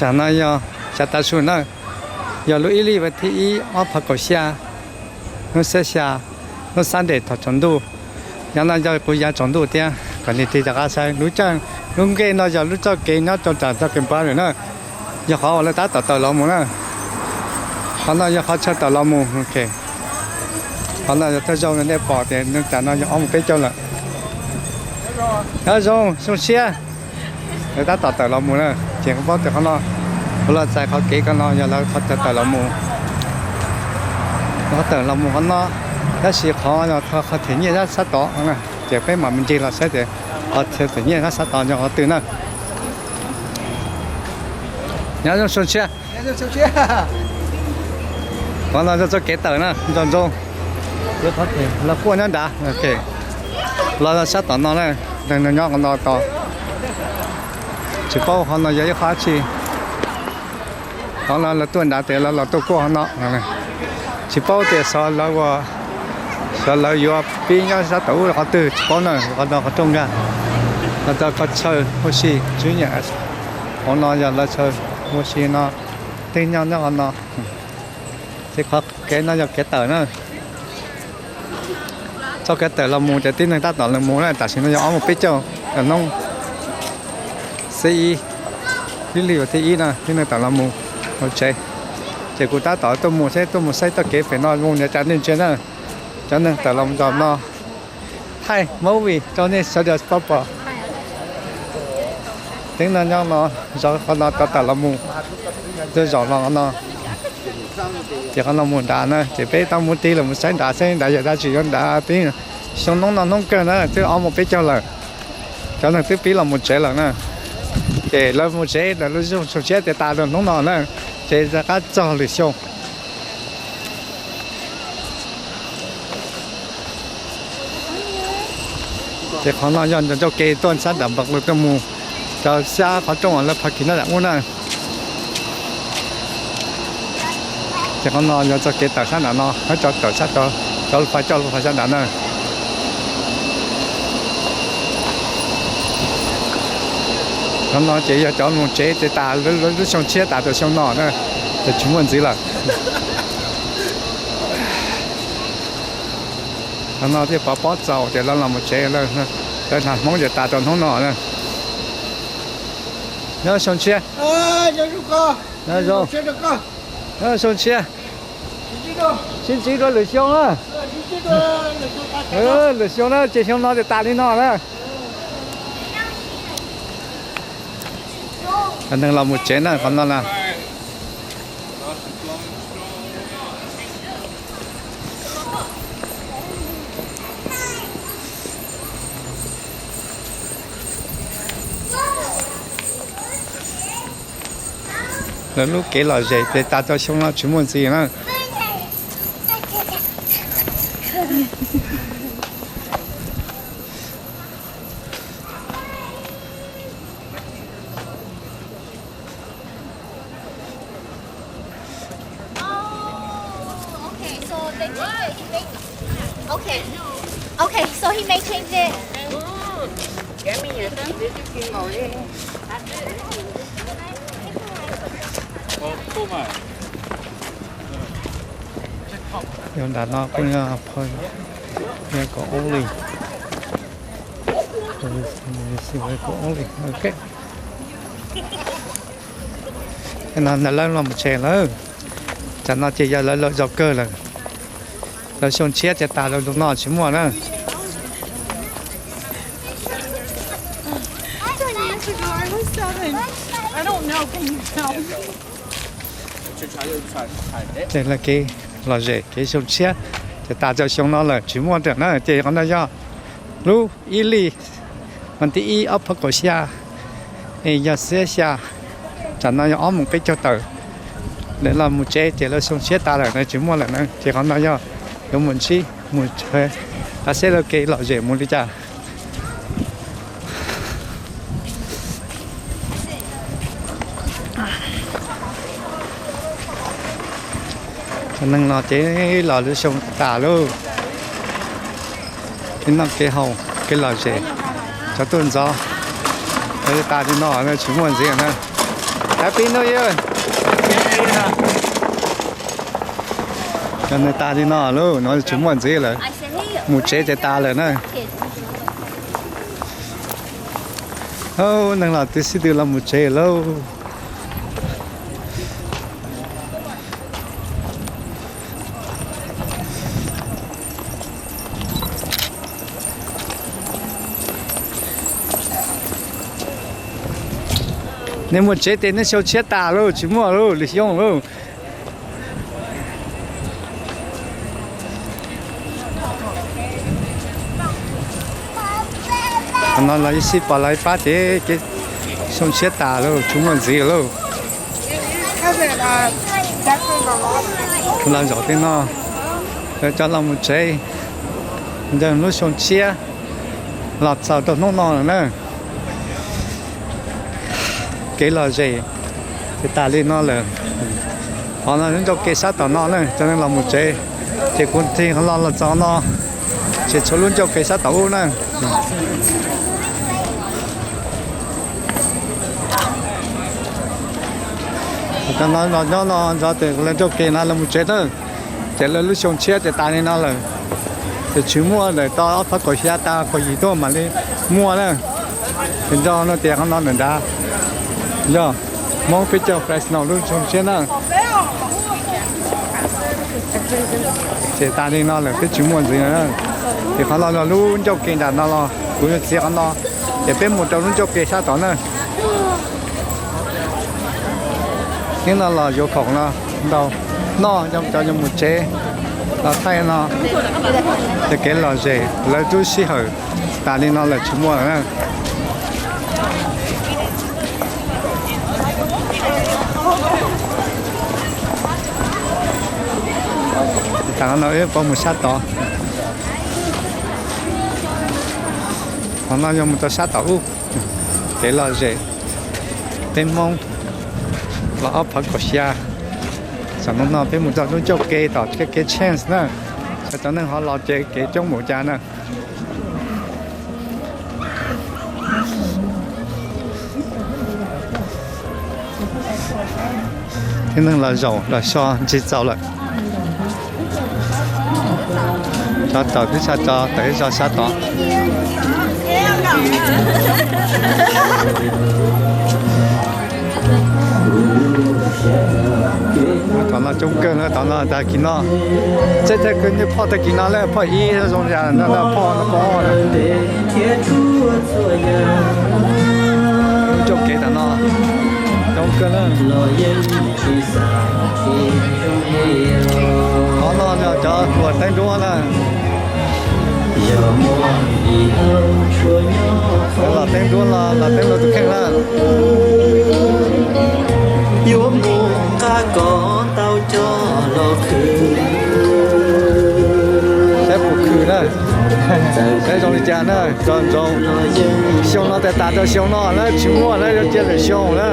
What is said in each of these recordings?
Tam no yog xya tav su na, yog lub ib hlis vas thib ib ob phav kaum xya, hnub xiab xya, hnub Sunday thaum tsaus ntuj. Yav no yog kuv yav tsaus ntuj thiab, kom nej tig rov qab saib lub txoj, lub nqe no yog lub txoj kev nyob rau nram txoj kev npab lawm na, yog qhov uas lawv tab tom tawm los mus na. Qhov no yog qhov chaw tawm los mus. Qhov no yog thawj zaug nej pom tias neeg tam no yog ob moos peb caug lawm. Nyob zoo, xyoo tshiab. Lawv tab tom tawm los mus na, ces kuv paub tias qhov no, kuv los txais qhov kev ko no yog lawv qhov chaw tawm los mus, qhov tawm los mus qhov no, tab sis qhov no qhov them nyiaj sab tod, ces peb mam ncig los saib tias qhov them nyiaj sab tod yog qhov twg na. Nyob zoo xyoo tshiab. Qhov no yog txoj kev tawm na, nco ntsoov. Los quaj nyob nrad, los sab tom no na, nyob qhov no tos. Tsis paub qhov no yog ib qhov dab tsi. Qhov no lawv tuaj nrad tias lawv los tuaj kuaj qhov no. Tsis paub tias xyov lawv yuav pib nyob sab tom ub qhov twg tsis paub na, qhov no qhov rooj nkag. Los txog qhov chaw ua si, tsis nyiam. Qhov no yog lawv chaw ua si no, twb nyob nyob qhov no. Ces qhov kev no yog kev tawm na. Txoj kev tawm los mus ces tib neeg tab tom los mus na, tam sim no yog ob moos peb caug hnub xiab ib, ib hlis vas thib ib na, tib neeg tawm los mus hauv tsev. Ces kuv tab tom tuaj mus seb, tuaj mus saib txoj kev pem no zoo li cas nej ntsia na. Cov neeg tawm los mus tom no thaij movie rau nej sawv daws pom pom. Tib neeg nyob no, zov qhov no tawm los mus, zov los qhov no. Ces qhov no mus nrad na, ces peb tau mus tig los mus saib nrad, saib nrad yog dab tsi, yuav nrad tib xyoo hnub no hnub kawg na, twb ob moos peb caug lawm. Cov neeg twb pib los mus tsev lawm na. Ces lawv mus tsev lawm, lub xyoo tshiab tias tas rau hnub no na, ces rov qab txog lwm xyoo. Ces qhov no yog ncov ncauj ke tuaj sab nram npas lus tuaj mus rau sab qhov rooj uas lawv phav kis nyob nram ub na. Ces qhov no yog txoj kev tawm sab nram no, cov tawm sab, cov lub fais coj lub fais sab nram na. Qhov no ces yog cov mus tsev ces tas lub xyoo tshiab tas rau xyoo no na, ces tsis muaj ntxiv lawm. Qhov no thiaj pov pob txaus tias lawv los mus tsev, lawv hnav Hmoob ces tas rau hnub no na. Nyob zoo xyoo tshiab. Nyob zoo. Nyob zoo xyoo tshiab. Sib ntsib rau lwm xyoo na. Lwm xyoo na, ces xyoo no ces tas li no na. Neeg los mus tsev na, qhov no na. Lawv lub kev lom zem ces tas rau xyoo no tsis muaj ntxiv na. Oh, okay. So they change it. He make, okay. Okay. So he may change it. Yog nram no kuj yog pha, yog kaum ob li, kaum ob li, ok. No lawv los mus tsev lawm. Tam no ces yog lawv lawm zaum kawg lawm. Lawv xyoo tshiab ces tas lawm, lub no tsis muaj na. Ces lawv kev lom zem kev xyoo tshiab ces tas rau xyoo no lawm, tsis muaj lawm na. Ces qhov no yog lub ib hlis, vas thib ib ob phav kaum xya, es yog xiab xya, tam no yog ob moos peb caug tawm. Lawv los mus tsev ces lawv xyoo tshiab tas lawm na, tsis muaj lawm na. Ces qhov no yog yuav mus ntsib mus tsev, qab seb lawv kev lom zem mus li cas. Cov neeg no ces los lub xyoo tas lauj. Kev noj kev haus kev lom zem, cov tuaj ntxov, lawv tas li no tsis muaj ntxiv na. Happy New Year. Cov neeg tas li no lauj, no tsis muaj ntxiv lawm. Mus tsev ces tas lawm na. Neeg los twb sib tw los mus tsev lauj. Nej mus tsev ces nej xyoo tshiab tas lauj, tsis muaj lauj, lwm xyoo lauj. Qhov no los ib sij pom lawv pab ces xyoo tshiab tas lauj, tsis muaj ntxiv lauj. Los zaum tej no, lawv cov los mus tsev, nce lub xyoo tshiab los txog rau hnub no lawm na. Kev lom zem ces tas li no lawm. Qhov no lub ncauj ke sab tom no na, cov neeg los mus tsev, ces kuv tig qhov no los txog no, ces tshuav lub ncauj ke sab tom ub na. Cov no los nyob no ntsoov tias lawv ncauj ke no lawv mus tsev na, ces lawv lub xyoo tshiab ces tas li no lawm. Ces tsis muaj ntawm tau ob phav kaum xya tas kaum yim tuaj mam li muaj na. Ces nco no tias qhov no ntawm nrad yog Hmoob peb caug Fresno lub xyoo tshiab na. Ces tas li no lawm, peb tsis muaj ntxiv na. Ces qhov no los lub ncauj ke nram no los kuv yuav txiav qhov no, ces peb mus rau lub ncauj ke sab tod na. Hnub no los yuav khoom no ntau, noj cov yuav mus tsev, los thaij no, ces kev lom zem lawv lub sij hawm tas li no lawm, tsis muaj lawm na. Tas no wb puas mus sab tod? Qhov no yog mus rau sab tom ub, kev lom zem peb Hmoob los ob phav kaum xya. Tam sim no peb mus rau lub ncauj ke tom kev chance na, sawv cov neeg ho los ces kev coob npaum cas na. Tib neeg los zaum los so ntsig txaus lawm. Tso tawm twb tso tso tawm ib tso sab tod. Tod no coob kawg na, tod no tag kis no. Txij tag kis no, phoj tag kis no lawm, phoj ib zoo yam no, phoj no, phoj ob na. Ncauj kev tom no coob kawg na. Qhov no yog cov hluas teeb duab na. Los teeb duab los, los teeb duab tus kheej na. Yuav mus nqa kom tau coj los khwv. Saib puas khwv na, saib zoo li cas na, txog ntsoo. Xyoo no tas tas rau xyoo no na, tsis muaj na, yuav cia lwm xyoo na.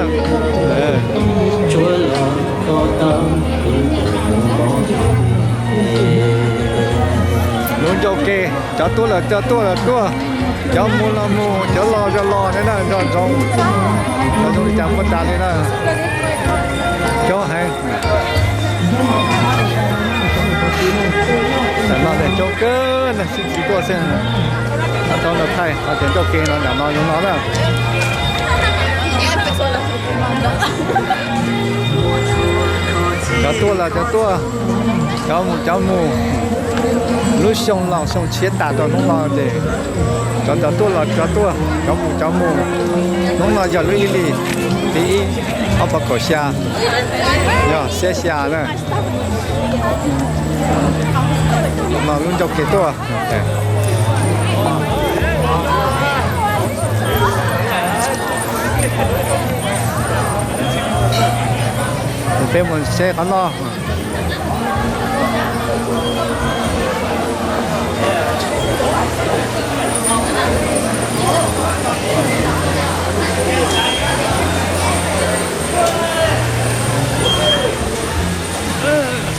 Lub ncauj ke, cov tuaj los cov tuaj los tuaj, cov mus los mus, cov los los los na, nrog nrog. Cov zoo li cas muaj tas li na. Coob heev. Tam no coob kawg na, sib txiv tuaj xwb. Tau los thaij hais tias ncauj ke no nram no zoo no na. Cov tuaj los cov tuaj, cov mus cov mus. Lub xyoo laus xyoo tshiab tas rau hnub no ces cov cov tuaj los cov tuaj, cov mus cov mus. Hnub no yog lub ib hlis thib ib, ob phav kaum xya, yog xiab xya na. No lub ncauj kev tuaj. Peb mus saib qhov no.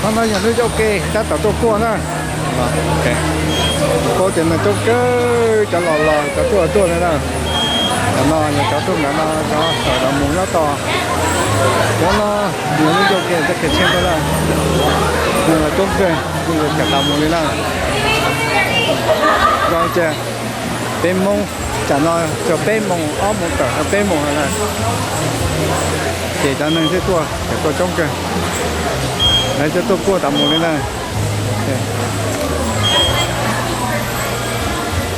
Qhov no yog lub ncauj ke tab tom tuaj kuaj na. Kuv paub tias neeg coob kawg, cov los los cov tuaj tuaj li na. Tam no yog cov tuaj nram no, cov sawv daws mus nyob tod. No, nws lub ncauj ke txoj kev tsheej tuaj na, nws los coob kawg, nws yuav cawm tas mus li na. Nco ces peb Hmoob, tsam no txog peb moos, ob moos tawm txog peb moos na, ces cov neeg thiaj tuaj, cov tuaj coob kawg, lawv thiaj tuaj kuaj tas mus li na.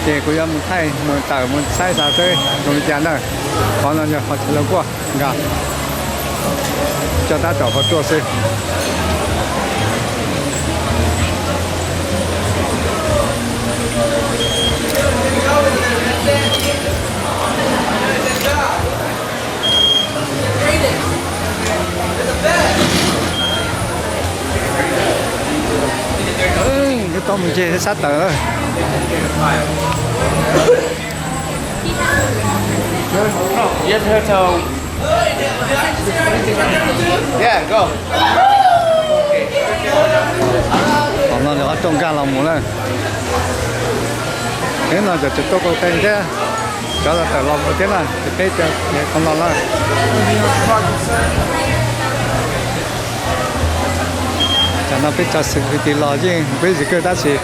Ces kuv yuav mus thaij mus tawm mus saib xav seb zoo li cas na. Qhov no yog qhov chaw lawv kuaj nkag, coj tab tom qhov tuaj xwb. Wb tau mus ncig sab tawm. Qhov no lawv qhov rooj nkag los mus na. Peb no cov tseem tuaj qau qe thiab, cov los tawm los mus thiab na, ces peb cov qhov no na. Tam no peb cov security los yeej busy kawg tab sis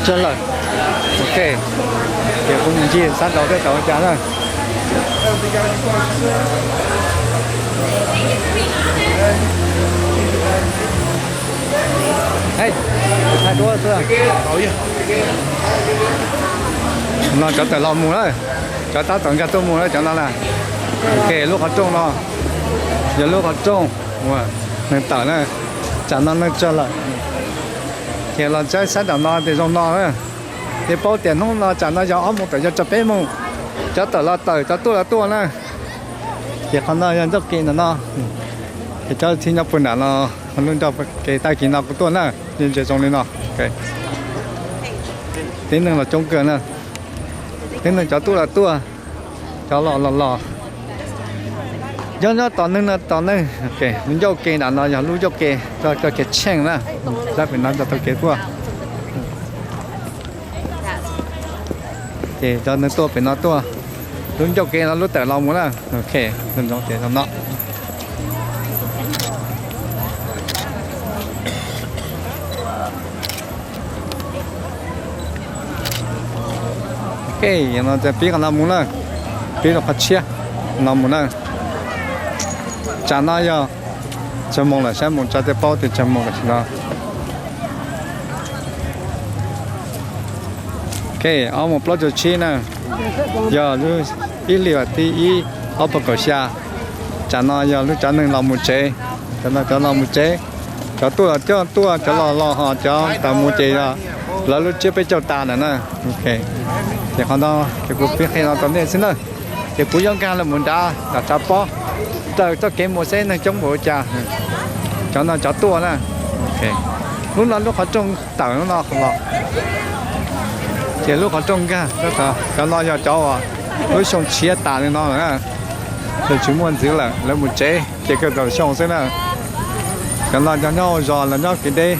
tsawg lawm. Ok, ces kuv mus ncig sab nraud thiab tau ua cas na. No cov tawm los mus na, cov tab tom nkag tuaj mus na cov no na. Ok, lub qhov rooj no yog lub qhov rooj uas neeg tawm na, tsam no neeg tsawg lawm. Ces los saib sab nram no ces zoo no na. Ces paub tias hnub no tsam no yog ob moos tawm yog txog peb moos, cov tawm los tawm, cov tuaj los tuaj na. Ces qhov no yog ncauj ke ntawm no, ces cov txhij nyob puag nram no, lub ncauj ke tag kis no kuv tuaj na, yeej ntsia zoo li no. Tib neeg los coob kawg na, tib neeg cov tuaj los tuaj, cov los los los. Nyob nyob tos neeg no tos neeg. Lub ncauj ke nram no yog lub ncauj ke, cov kev tsheej na, sab pem no cov taug kev tuaj. Ces cov neeg tuaj pem no tuaj, lub ncauj ke no lub tawm los mus na. Ok, zoo ces no. Ok, no pib qhov no mus na, pib rau qhov tshiab no mus na. Tsam no yog tsawg moos lawm, saib mus tso thiaj paub tias tsawg moos tam sim no. Ok, ob moos plaub caug tsib na, yog lub ib hlis vas thib ib ob phav kaum xya. Tsam no yog lub cov neeg los mus tsev, cov no cov los mus tsev, cov tuaj los coj tuaj, cov los los ho cov tawm mus ces yog lawv lub tsiab peb caug tas lawm na. Ok, ces qhov no ces kuv pib qhia no rau nej xwb na. Ces kuv yuav nkag los mus nrad nram tsav pob, raws txoj kev mus seb neeg coob npaum li cas. Cov no cov tuaj na. Lub no lub qhov rooj tawm lub no los, ces lub qhov rooj nkag, cov no yog cov uas lub xyoo tshiab tas li no lawm na, ces tsis muaj ntxiv lawm, lawv mus tsev ces kawg tau xyoo xwb na. Cov no cov nyob hauv zos, lawv nyob kev deb,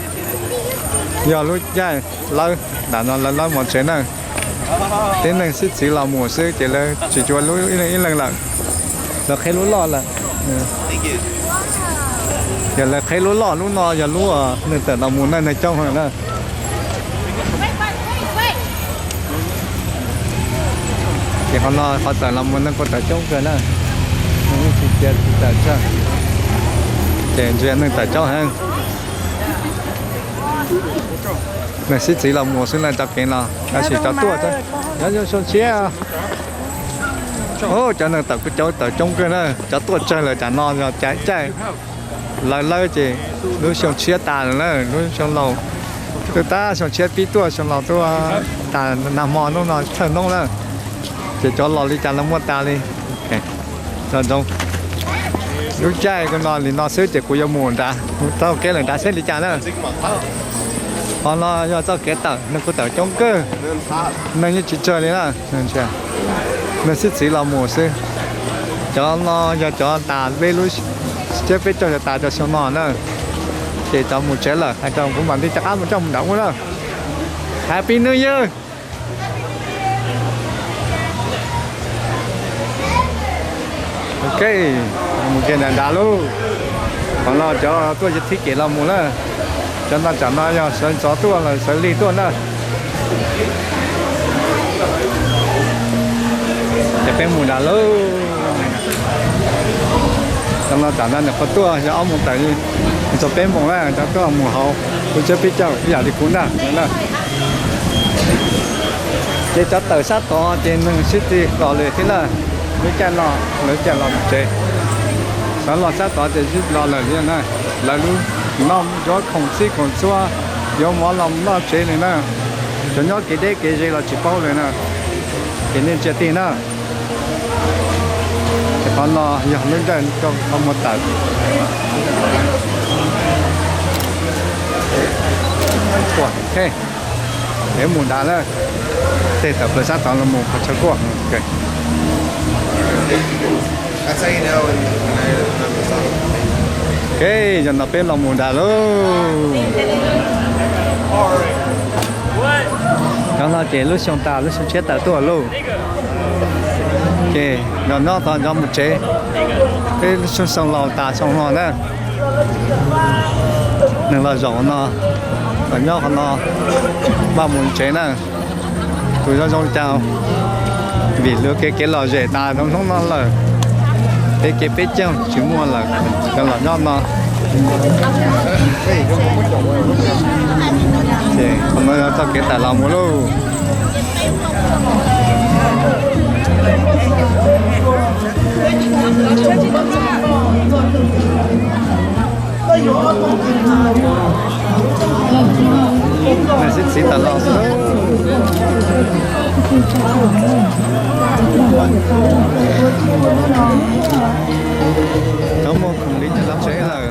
yog lub caij lawb, nram no lawv lawb mov tsev na. Tib neeg sib txwv los mus xwb ces lawv tsis cuag lub ib leeg ib leeg lawm, lawv qheb lub loj lawm. Yog lawv qheb lub loj, lub no yog lub neeg tawm los mus na, neeg coob heev na. Ces qhov no qhov tawm los mus neeg kuj tawm coob kawg na, neeg tsis cia tsis tawm tsawg, ces ntsia neeg tawm coob heev. Neeg sib txwv los mus xwb na, cov kev no tab sis cov tuaj, nyob zoo xyoo tshiab. Cov neeg tawm kuj coob, tawm coob kawg na, cov tuaj tsawg lawm, tsam no yog caij lawv lawb ces lub xyoo tshiab tas lawm na, lub xyoo laus, twb tab xyoo tshiab pib tuaj, xyoo laus tuaj tas nag hmo, hnub no thawj hnub na, ces cov los li cas los muaj tas li. Lub caij kuj no li no xwb ces kuv yuav mus nrad, taug kev lawm nrad seb li cas na. Qhov no yog txoj kev tawm, neeg kuj tawm coob kawg, neeg yeej tsis tsawg li na. Neeg sib txwv los mus xwb. Cov no yog cov tas peb lub, tsiab peb caug yog tas rau xyoo no na, ces cov mus tsev lawm, hais rau kuv mam li rov qab mus coj mus nram ub na. Happy New Year. Ok, mus kiag nram nrad lauj. Qhov no cov tuaj thib kev los mus na, cov no tsam no yog sawv ntxov tuaj los sawv lig tuaj na. Ces peb mus nram lauj. Cov no tsam no nyuam qhuav tuaj yog ob moos tawm, txog peb moos na, cov tuaj mus hauv lub tsheb peb caug ib yam li kuv ntag na. Ces cov tawm sab tod ces nws sib txig los lawm thiab na. Lub caij no lawv caij los mus tsev, sawv los sab tod ces sib los lawm thiab na. Lawv lub no yuav khoom txhij khoom txhua, yuav mov los noj tsev li na. Cov nyob kev deb kev ze los tsis paub li na. Ces nej tsia tig na. Ces qhov no yog lub ncaij rau qhov muag tawm. Es mus nrad na, tej tawm plaws sab tod los mus qhov chaw kuaj. Ok, zaum no peb los mus nrad lauj. Cov no ces lub xyoo tas lub xyoo tshiab tawm tuaj lauj. Ces nrog nyob tod nrog mus tsev, peb lub xyoo laus tas xyoo no na. Nws los zaum no, los nyob qhov no, maj mus tsev na. Tus zoo zoo cas, vim lub kev kev lom zem tas zoo hnub no lawm, peb kev peb caug tsis muaj lawm, cov los nyob no. Ces qhov no yog txoj kev tawm los mus lauj. Nws sib txiv tas los xwb. Cov muag khoom li cas los tsev lawm.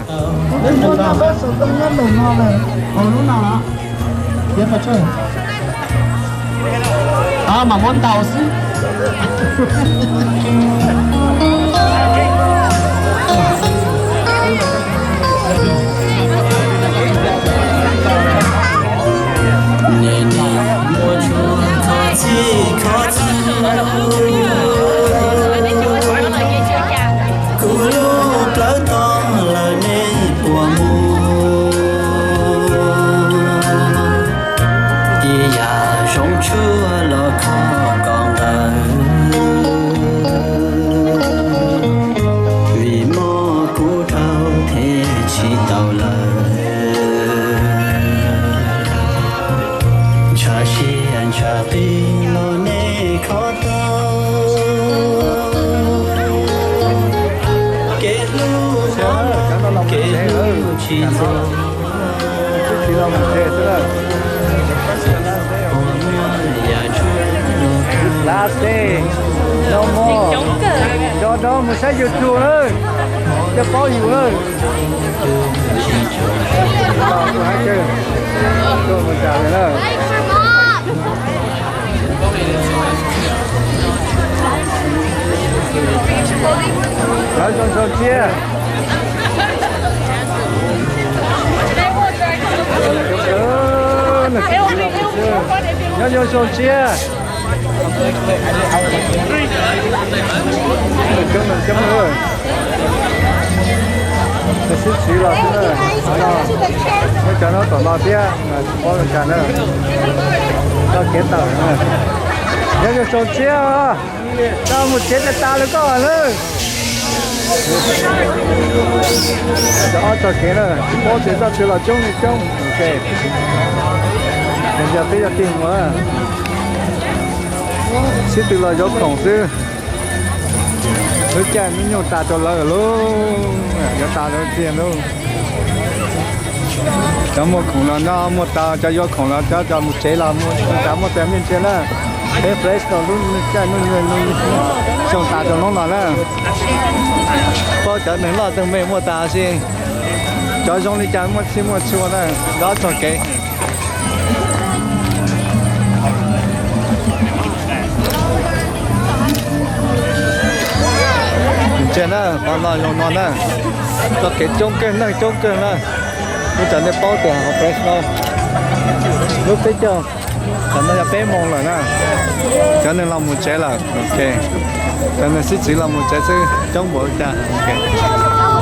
Mam muab ntaus xwb. Nim no muaj tsuas kho txhij kho txhua, kuv lub plawv tog lawm nej puas mus? Ib yam zoo tshuaj los kho kom nqaws, vim mob kuv dhau them tsis tau lawm. Ntshav siab ntshav qis los nej kho tau, kev hlub kev hlub tsis txog. Lav tej, no mog, nco ntsoov mus saib YouTube na, coj paub yus na. Tuaj mus tas li na. Lawv zoo zoo siab. Nyob zoo zoo siab. Coob coob, cov sib txiv los xwb na. Muaj cov nyob tom no thiab, tsis paub li cas na. Txoj kev tawm na. Nyob zoo zoo siab. Tau mus tsev tas tas lawm koj lawm. Cov ob txoj kev na, tsis paub tias txoj twg los coob li coob. Ok, yog peb yog tig mus, sib tw los zov khoom xwb. Lub caij hnub nyoog tas rau lawv lauj, yuav tas rau tiag lauj. Cov muag khoom los noj muag tau, cov yuav khoom los cov, cov mus tsev los mus, cov muaj tes me ntsia na. Peb Fresno lub caij hnub nyoog xyoo tas rau hnub no na. Paub cov neeg loj neeg me muaj tas xwb, cov zoo li cas muaj txhij muaj txhua na, cov ob txoj kev. Ntsia na, qhov no zoo no na, txoj kev coob kawg neeg coob kawg na. Ib tsam nej paub tias hauv Fresno lub peb caug, tam no yog peb moos lawm na, cov neeg los mus tsev lawm. Ok, cov neeg sib txiv los mus tsev xwb, coob npaum li cas. Ok.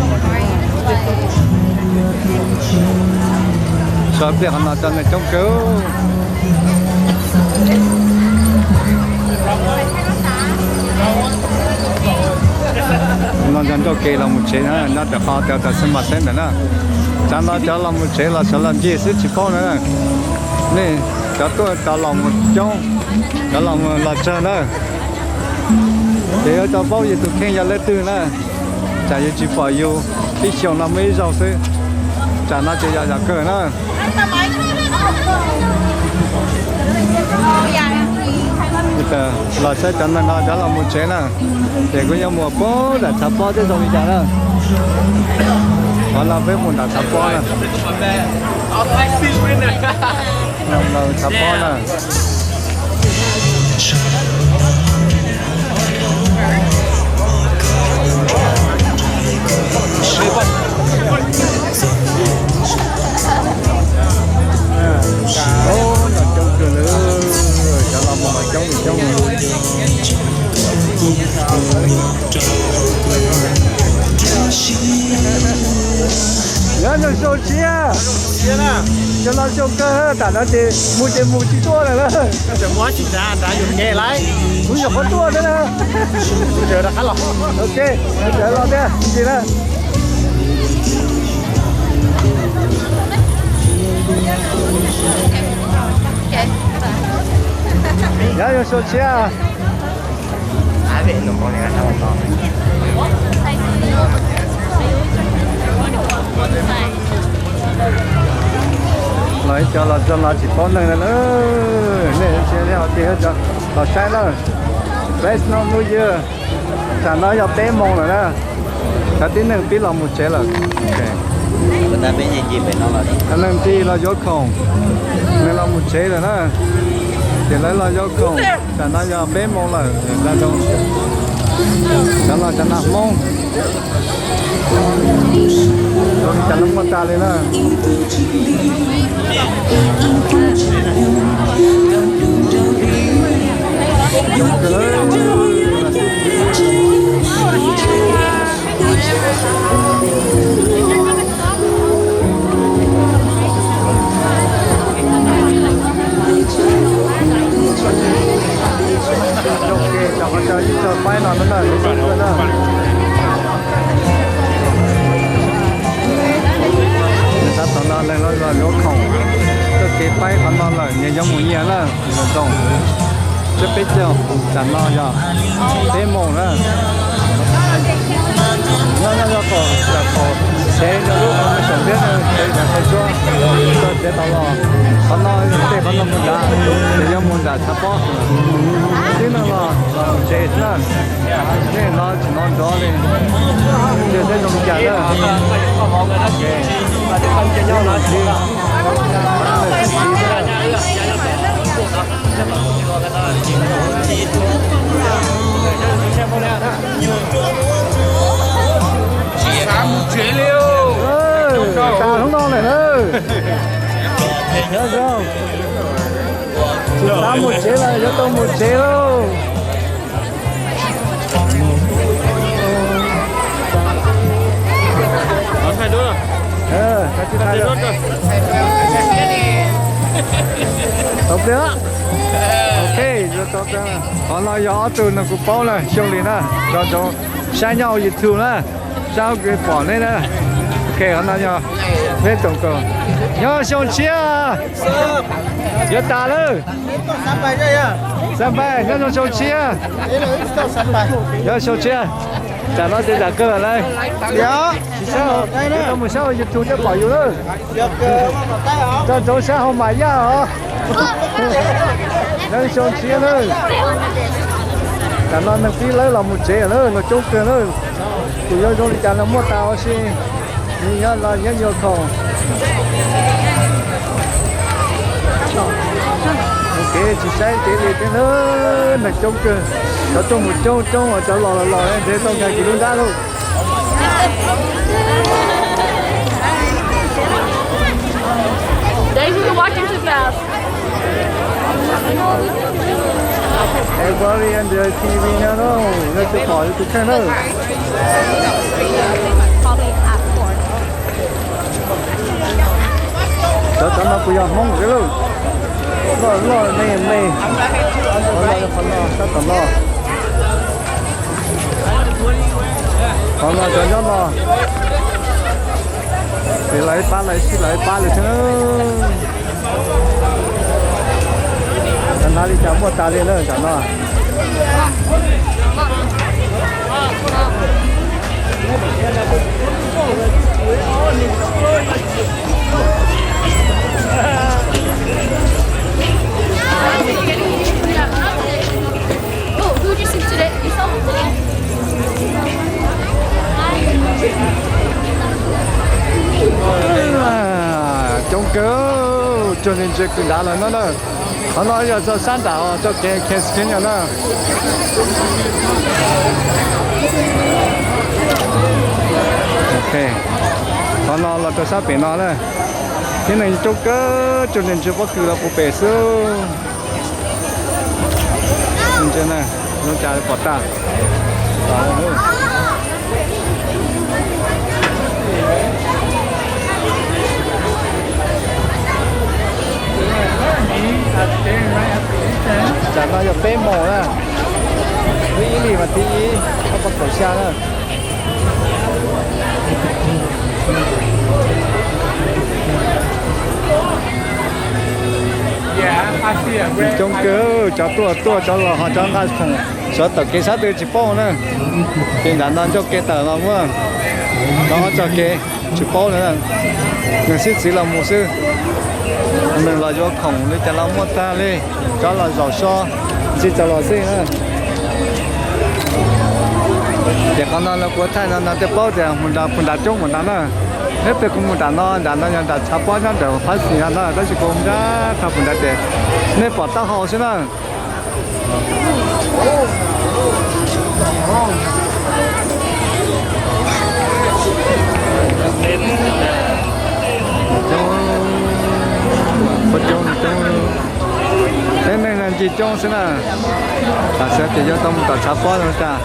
So pliaj qhov no cov neeg coob kawg. No yog ncauj ke los mus tsev na, nyob rau qhov tias tas xab mas xeeb ntawm na. Tsam no cov los mus tsev los sawv los ncig xwb tsis paub na. Nej cov tuaj cov los mus coob, cov los mus los tsawg na. Ces yuav tau paub yus tus kheej yog leej twg na. Tsam yus tsis pom yus, ib xyoos no muaj ib zaug xwb. Tsam no ces yog yam kawg na. Los saib cov neeg no cov los mus tsev na, ces kuj yuav mus pem nram Tshav Pob thiab zoo li cas na. Qhov no peb mus nram Tshav Pob na. Tshav Pob na. Coob kawg li, cov los mus mas coob li coob. Nyob zoo xyoo tshiab, cov los xyoo kawg, tam no ces mus ces mus tsis tuaj lawm na. Kuv nyuam qhuav tuaj thiab na. Ok, los thiab tsis na. Nyob zoo xyoo tshiab. Los ib co los txog los tsis paub neeg na. Nej cia li ho tig cov los saib na. Fresno New Year, tsam no yog peb moos lawm na. Cov tib neeg pib los mus tsev lawm. Cov neeg ntxhi los yuav khoom, nws los mus tsev lawm na. Ces lawv los yuav khoom, tsam no yog peb moos lawm. Cov los cov nag Hmoob, cov no muaj tas li na. Ncauj ke cov qhov chaw ib txog paib no na, lub kawg na. Sab tom no neeg los los yuav khoom, ncauj ke paib qhov no lawm nyias yuav mus nyias na. Zoo zoo, tsib peb caug, tam no yog peb moos na. No yog tom, tom tsev rau lub qhov muag saum ntiab, tsev nram qhov tsuab, txog tsev tau los. Qhov no tej qhov no mus nrad, ces yuav mus nram Tshav Pob. Tib neeg los los tsev xwb na. Nej no tsis hnov nrov li, ntsia seb zoo li cas na. Tsis xav mus tsev li. Tsis xav mus tsev lawm, yuav tau mus tsev lauj. Tau pliag. Ok, yuav tau pliag. Qhov no yog ob tug no kuv paub na, Xyooj Lis na, nco ntsoov saib nyob hauv YouTube na, saib hauv Google pom neb na. Ok, qhov no yog peb toom kaus. Nyob zoo xyoo tshiab. Yuav tas lawm. Xab Npais, nyob zoo xyoo tshiab. Nyob zoo xyoo tshiab. Tam no ces tam kawg lawm. Tsis saib, tau mus saib hauv YouTube thiaj pom yus lawm. Nco ntsoov saib hauv mas yaj os. Nyob zoo xyoo tshiab lawm. Tam no neeg pib lawb los mus tsev lawm, los coob kawg lawm. Kuv yuav zoo li cas los muaj tas ua si. Nws nyob los nyob yuav khoom. Ua kev tsis saib kev li thiab na, neeg coob kawg. Cov tuaj mus coob coob, cov los los los ntev tau nkag kiv lub nrab lauj. Dave, you're walking too fast. Everybody and their T V no no, no tsis pom tus kheej na. Cov cov no puas yog Hmoob thiab lauj? Loj loj me me. Qhov no, qhov no, sab tom no. Qhov no cov nyob no. Ces lawv ib pab, lawv sib lawv ib pab li thiab. Cov hnav li cas muaj tas li na tam no. Coob kawg, cuag li ntsia kws nrad lawm no na. Qhov no yog txog sab nram txoj kev Cascade na. Qhov no los rau sab pem no na. Tib neeg coob kawg, cuag li ntsia pob kws los puag pem xwb. Ntsia na, zoo cas pom tag. Tam no yog peb moos na, lub ib hlis mas thib ib, ob phav kaum xya na. Coob kawg, cov tuaj tuaj, cov los ho cov nqa khoom sawv tawm kev sab twg tsis paub na. Ces nram no ncauj ke tawm los muaj, no ob txoj kev tsis paub na. Neeg sib txwv los mus xwb. Neeg los yuav khoom li cas los muaj tag li, cov los zaum so ntxiv txaus los xij na. Ces qhov no los kuv thaij no no thiaj paub tias mus nram puag nrad coob mus nrad na. Neb pem kuv mus nram no, nram no yog nram tshav pob nyob ntawm phab xis no na, tab sis kuv mus nrad tag puag nrad ces nej pom taub hau xwb na. Peb neeg no ncig coob xwb na. Tam sim no ces yuav tau mus tom tshav pob no tas.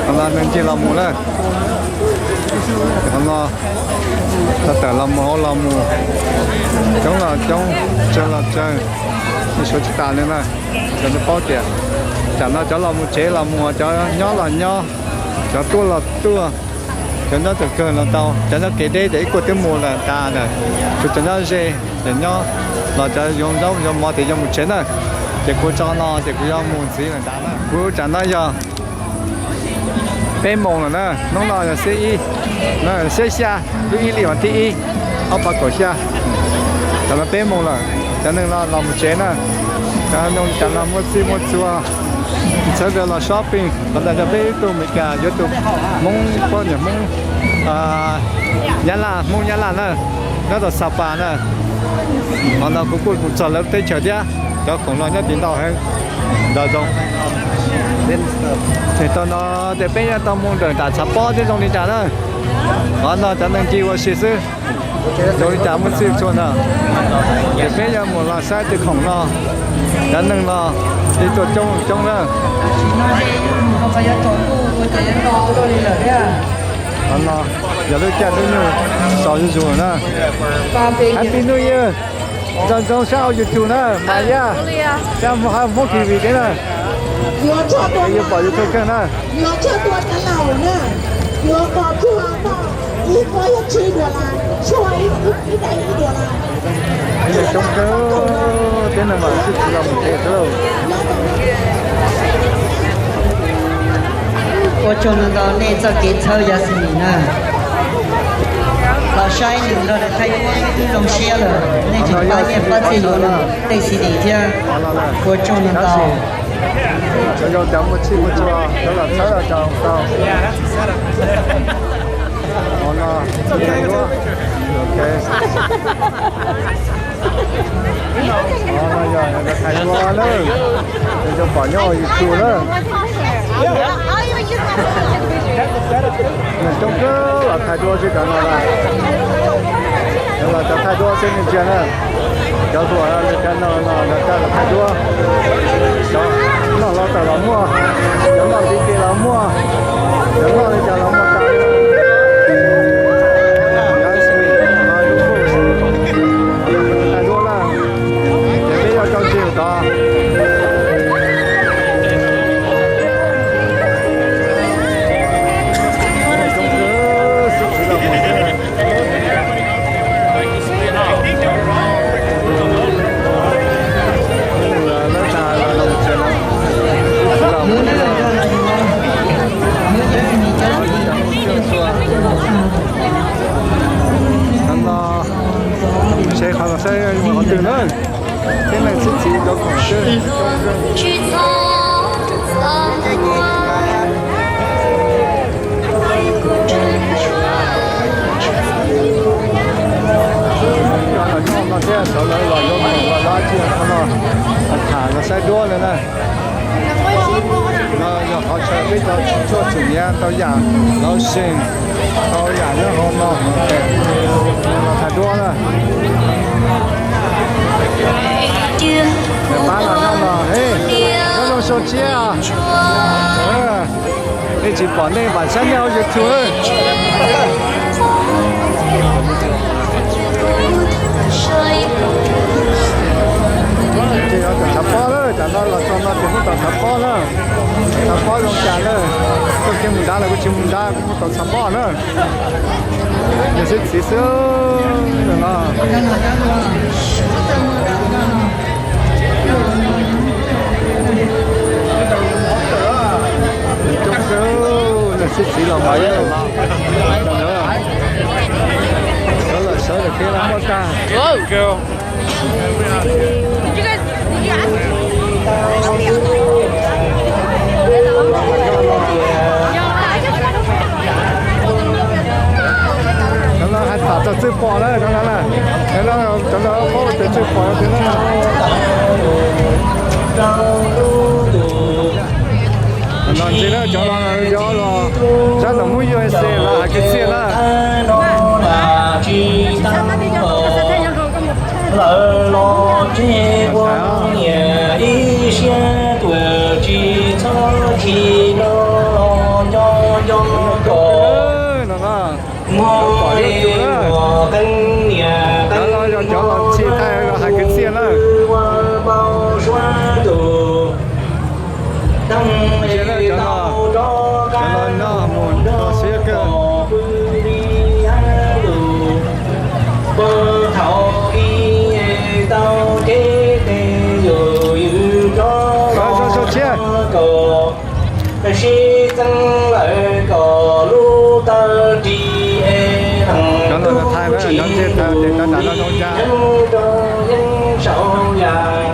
Qhov no neeg ncig los mus na. Qhov no tawm los mus hauv los mus, coob los coob, tsawg los tsawg, suav tsis tas li na. Cov nej paub tias tam no cov los mus tsev los mus, cov nyob los nyob, cov tuaj los tuaj, cov nyob thaum kawg los tau, cov nyob kev deb ces ib kuaj twb mus lawm tas lawm. Tsuas cov nyob ze, cov nyob los cov yuav zaub yuav mov ces yuav mus tsev na. Ces kuv tso no ces kuv yuav mus ntxiv lawm tas na. Kuv tam no yog peb moos lawm na, hnub no yog xiab ib, xiab xya, lub ib hlis vas thib ib, ob phav kaum xya. Tam no peb moos lawm, cov neeg no los mus tsev na. Cov neeg tam no muaj txij muaj txhua, txhawb nrhiav los shopping. Qhov ntawd yog peb ib tug Meskas yuav tus Hmoob, poj niam Hmoob, Nyab Laj, Hmoob Nyab Laj na, nyob rau Sapa na. Qhov no kuv kuj mus txog lawv teb chaws thiab, cov khoom no nyob tid ntau heev. Nram zoo, tau no ces peb yuav tau mus ntawm nram tshav pob thiab zoo li cas na. Qhov no cov neeg ncig ua si xwb, zoo li cas muaj txij txhua na. Ces peb yuav mus los saib tej khoom no, cov neeg no ib tuaj coob coob na. Qhov no yog lub caij hnub nyoog txaus zuj zus na. Happy New Year. Nco ntsoov saib YouTube na, Maiv Yaj, saib Hmoob T V thiab na. Yuav pom YouTube kawg na. Coob kawg, tib neeg mam sib txiv los mus ntev xwb lauj. Ua tsaug ntau ntau nej txoj kev txhawb Yasmine na. Los saib nws nrog rau Thaib Duab twb zoo siab lawm, nej tseem pab nyiaj pab txiaj yuav nws tej C D thiab. Ua tsaug ntau ntau. Cov yau cov muaj txhij muaj txhua, cov los txhawb los tau. Hauv no, Thaib Duab. Ok. Hauv no yog Thaib Duab na, cov pom nyob hauv YouTube na. Nws coob kawg los Thaib Duab xwb cov no na. Cov los cov Thaib Duab xwb nej ntsia na. Cov hluas li cov no no los cov los Thaib Duab. Cov noj hlob taws los muaj, cov noj ntiv tes los muaj, cov noj li cas los muaj tag. Thaib Duab na, ces peb yuav rau ntsis tod. Qhov no, seb qhov no saib qhov twg na. Tib neeg sib txiv rau koom xwb. Nyob no thiab sawv lawv los yuav koom los dab tsi no, tham los saib duab lawm na. No yog qhov chaw peb cov tswv tshuaj tswv nyiav tau yam lawv seem, tau yam nyob hauv no, los tham duab na. Pab los nyob no, nyob zoo sau tshiab. Nej tsis pom nej vam saib nej hauv YouTube. Ces yog tom tshav pob lawm, tsam no los txog no ces muab tom tshav pob na. Tshav pob zoo cas na. Koj cia mus nrad los kuv tsis mus nrad, kuv mus tom tshav pob na. Nws sib txiv xwb no. Nws sib txiv los mas sawv lawm, sawv lawm thiab muaj tag. Cov no hais tham txog txwj pom na, cov no na, cov no paub tias txwj pom tiag na. No ntxiv na, cov no yog los sab nram Hmoob U S A los hais kwv txhiaj na. Lawv los tseg ua niam ib siab tuam tsis txhob khi no los nco nco kom muaj ib uas qeeb niam qeeb muaj ua npau suav tus. Deej li tau rov qab los pw li yab lug, puag thaum ub tau kev tes yus yws rov los kom sib txeeb lawm kom lub taw ris es leej tub tsis yeej rau yeeb saum yam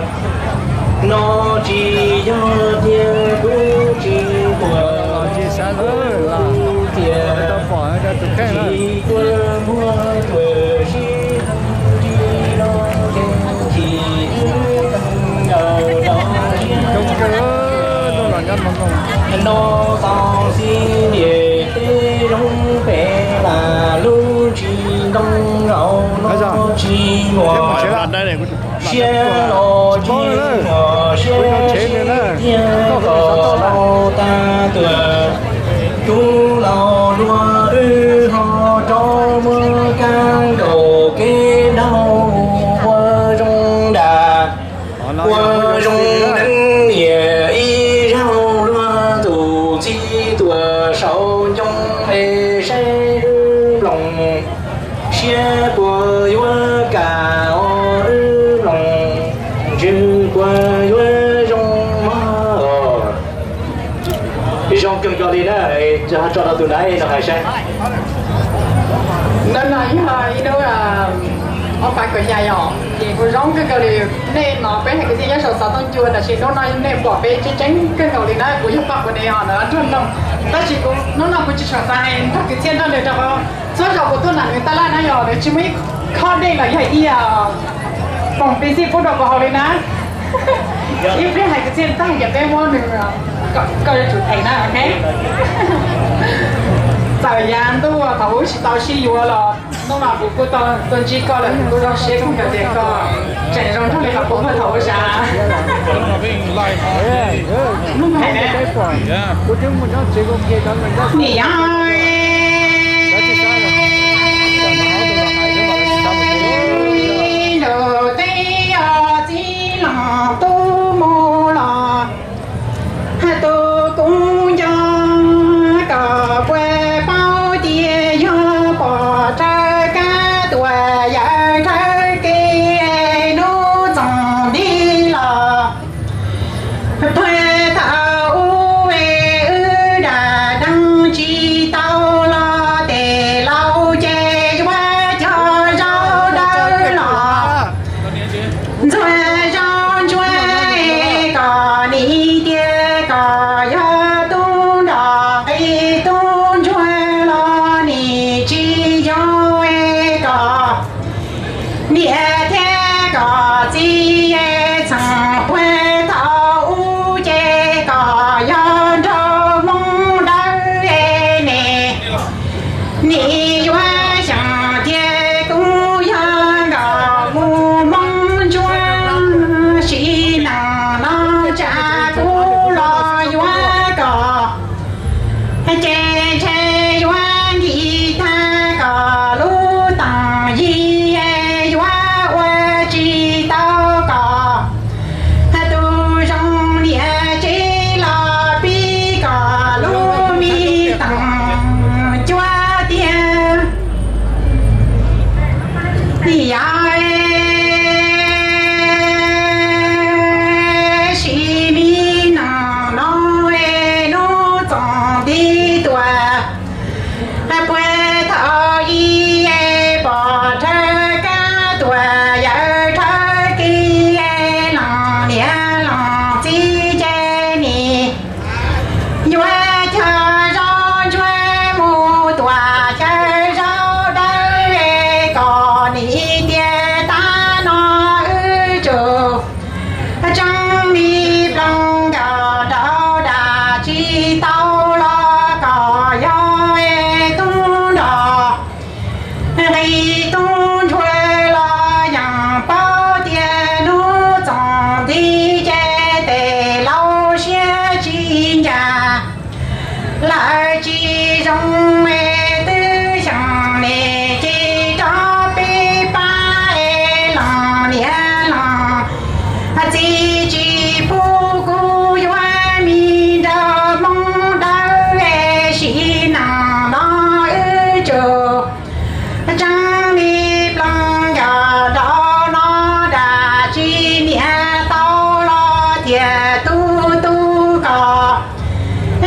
no tsis yog tiag kuv tsis tuam tias tsis tuaj muag tuam sib ri no ces chim wb teeg ncaws rau siab no tau xib niam teb zoo pem lam lub tsis ntoo zaum no tsis muaj siab los tsis muaj siab sib tiag kom laus tag tuam rub laus dua wb Siab puas yuav kam wb mloog, ntsws puas yuav zoo mog. Zoo kawg nkaus li na, tso rau tus nab no hais saib. Nub no yog ib hnub ob phav kaum xya yom, ces kuv zoo kawg nkaus li. Nej no peb hais kwv txhiaj nyob saum xov tooj cua tab sis hnub no nej pom peb tseeb tseeb kawg nkaus li na, kuv yog paj kuv ne os na nrog mloog. Tab sis kuv hnub no kuv tsis tshua xav hais nrog kwv txhiaj nrog nws rau qhov txhua zaus kuv tuaj nram nws tab laj na yog nws tsis muaj ib khob dej los yog ib poom pis xij pub rau kuv haus li na. Ib pliag hais kwv txhiaj tag ces peb muab nws kom yuav tsum them na, ok. Txawm yav ntuj thaum ub tsis tau sib yuav los hnub no kuv kuj tau tuaj ntsib koj lawm, kuv zoo siab kawg nkaus tias koj tseem zoo nrog li qhov kuv muaj thaum ub sav. Nim no nram tej txiv los tub mus los, tus kub nco kom puas paub tias yog pom raws kab tuam yawm raws kev hnub txoos nti los. Puag thaum ub wb dam deev tsis tau los tes laus ces yuav cog zaub dawb los ntxuag zaub ntsuag kom nim tias kom yog tub nrog nqi tub ntsuag los nim tsis yog kom niam thiab kom txiv txheem puag thaum ub ces kom yog nraug Hmoob dawb ne. Nim yuav xyeem tias kuv yog nkaus mus Hmoob ntsuag, sim neej no tsam kuv los yuav kom ces ntshe yuav nkim tag kom lub teem yig yuav ua tsis tau kom tus zoo niam tsev los pib kom lub me teem cuab tiag. Yog sim me neej no hnub txoos nti tuaj, puag thaum ub pom raws kab tuam yawm raws kev leej niam leej txiv ces nim yuav cog zaub ntsuag mus tuam chaw zaub dawb kom nim tias tab no wb tsum tseeb li ploog nkaus rau dam tsis tau los kom yog tub nrog nqi tub ntsuag los yeej paub tias hnub txoos nti ces tes laus siab tsis ncas. Lawv tsis zoo es twb xyeem nim tsis rov pib pab es leej niam leej txiv tsis pub kuv yuav me nraug Hmoob dawb es sim neej no wb tsum tseeb li ploog nkaus rau no dam tsis niam tau los thiaj tu tu kom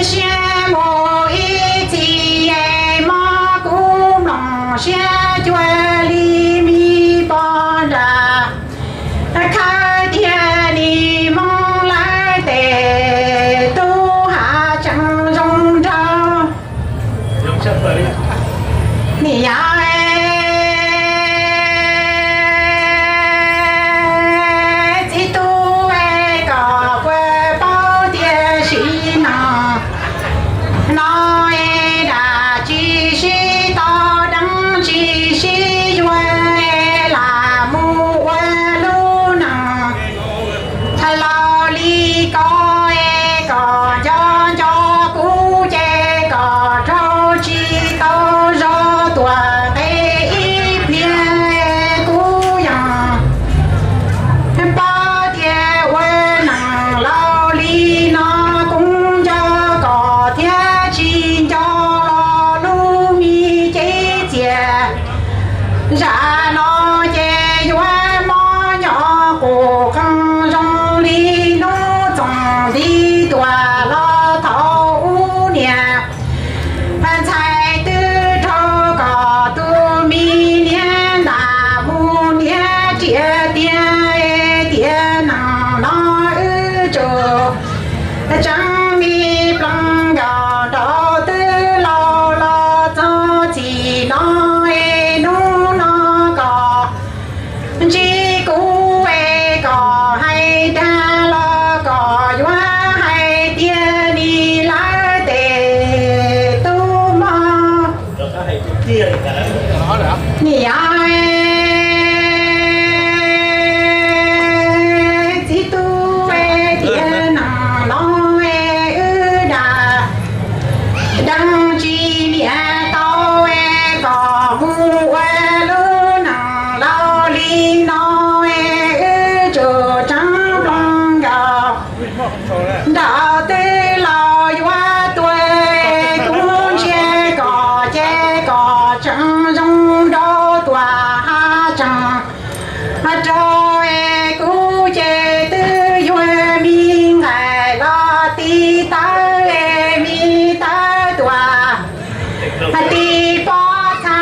siab mus ib txhis es mob kuv mloog siab cuag li me poj nram khawb tiag nim Hmoob lawv tes tub hav tseem zoo nraug. Nim yog txiv tub kom puas paub tias sim neej no dam tsis sib tau deev tsis sib yuav lam mus ua lub neej laus li ko es kom nco nco kuv ces kom raug tsis tau zog tuam nqi Zam no ces yuav mob nyo qus qeej zoo li hnub txoos nti tuaj los thaum ub niam ntxhais twb raug kom tus me niag ntam mus niam riam tiag tiam neej no wb tsuas tseeb me ploog nkaus nraum twb laus los txog txij no es hnub no kom ntsib kuv es kom hais dag los kom yuav hais tiag li lawm tes tub mog. Niam txiv tub es tiam neej no es wb dag deev tsis niam tau es kom mus ua lub neej laus li no es wb tsuas tseeb ploog nkaus nraum twb laus yuav tuag es kuv ntsia kom ces kom tseem zoo nraug tuaj haj tseem rau es kuv ces twb yuav me nqaim los tiv tawb es me tawb tuaj tiv pob txha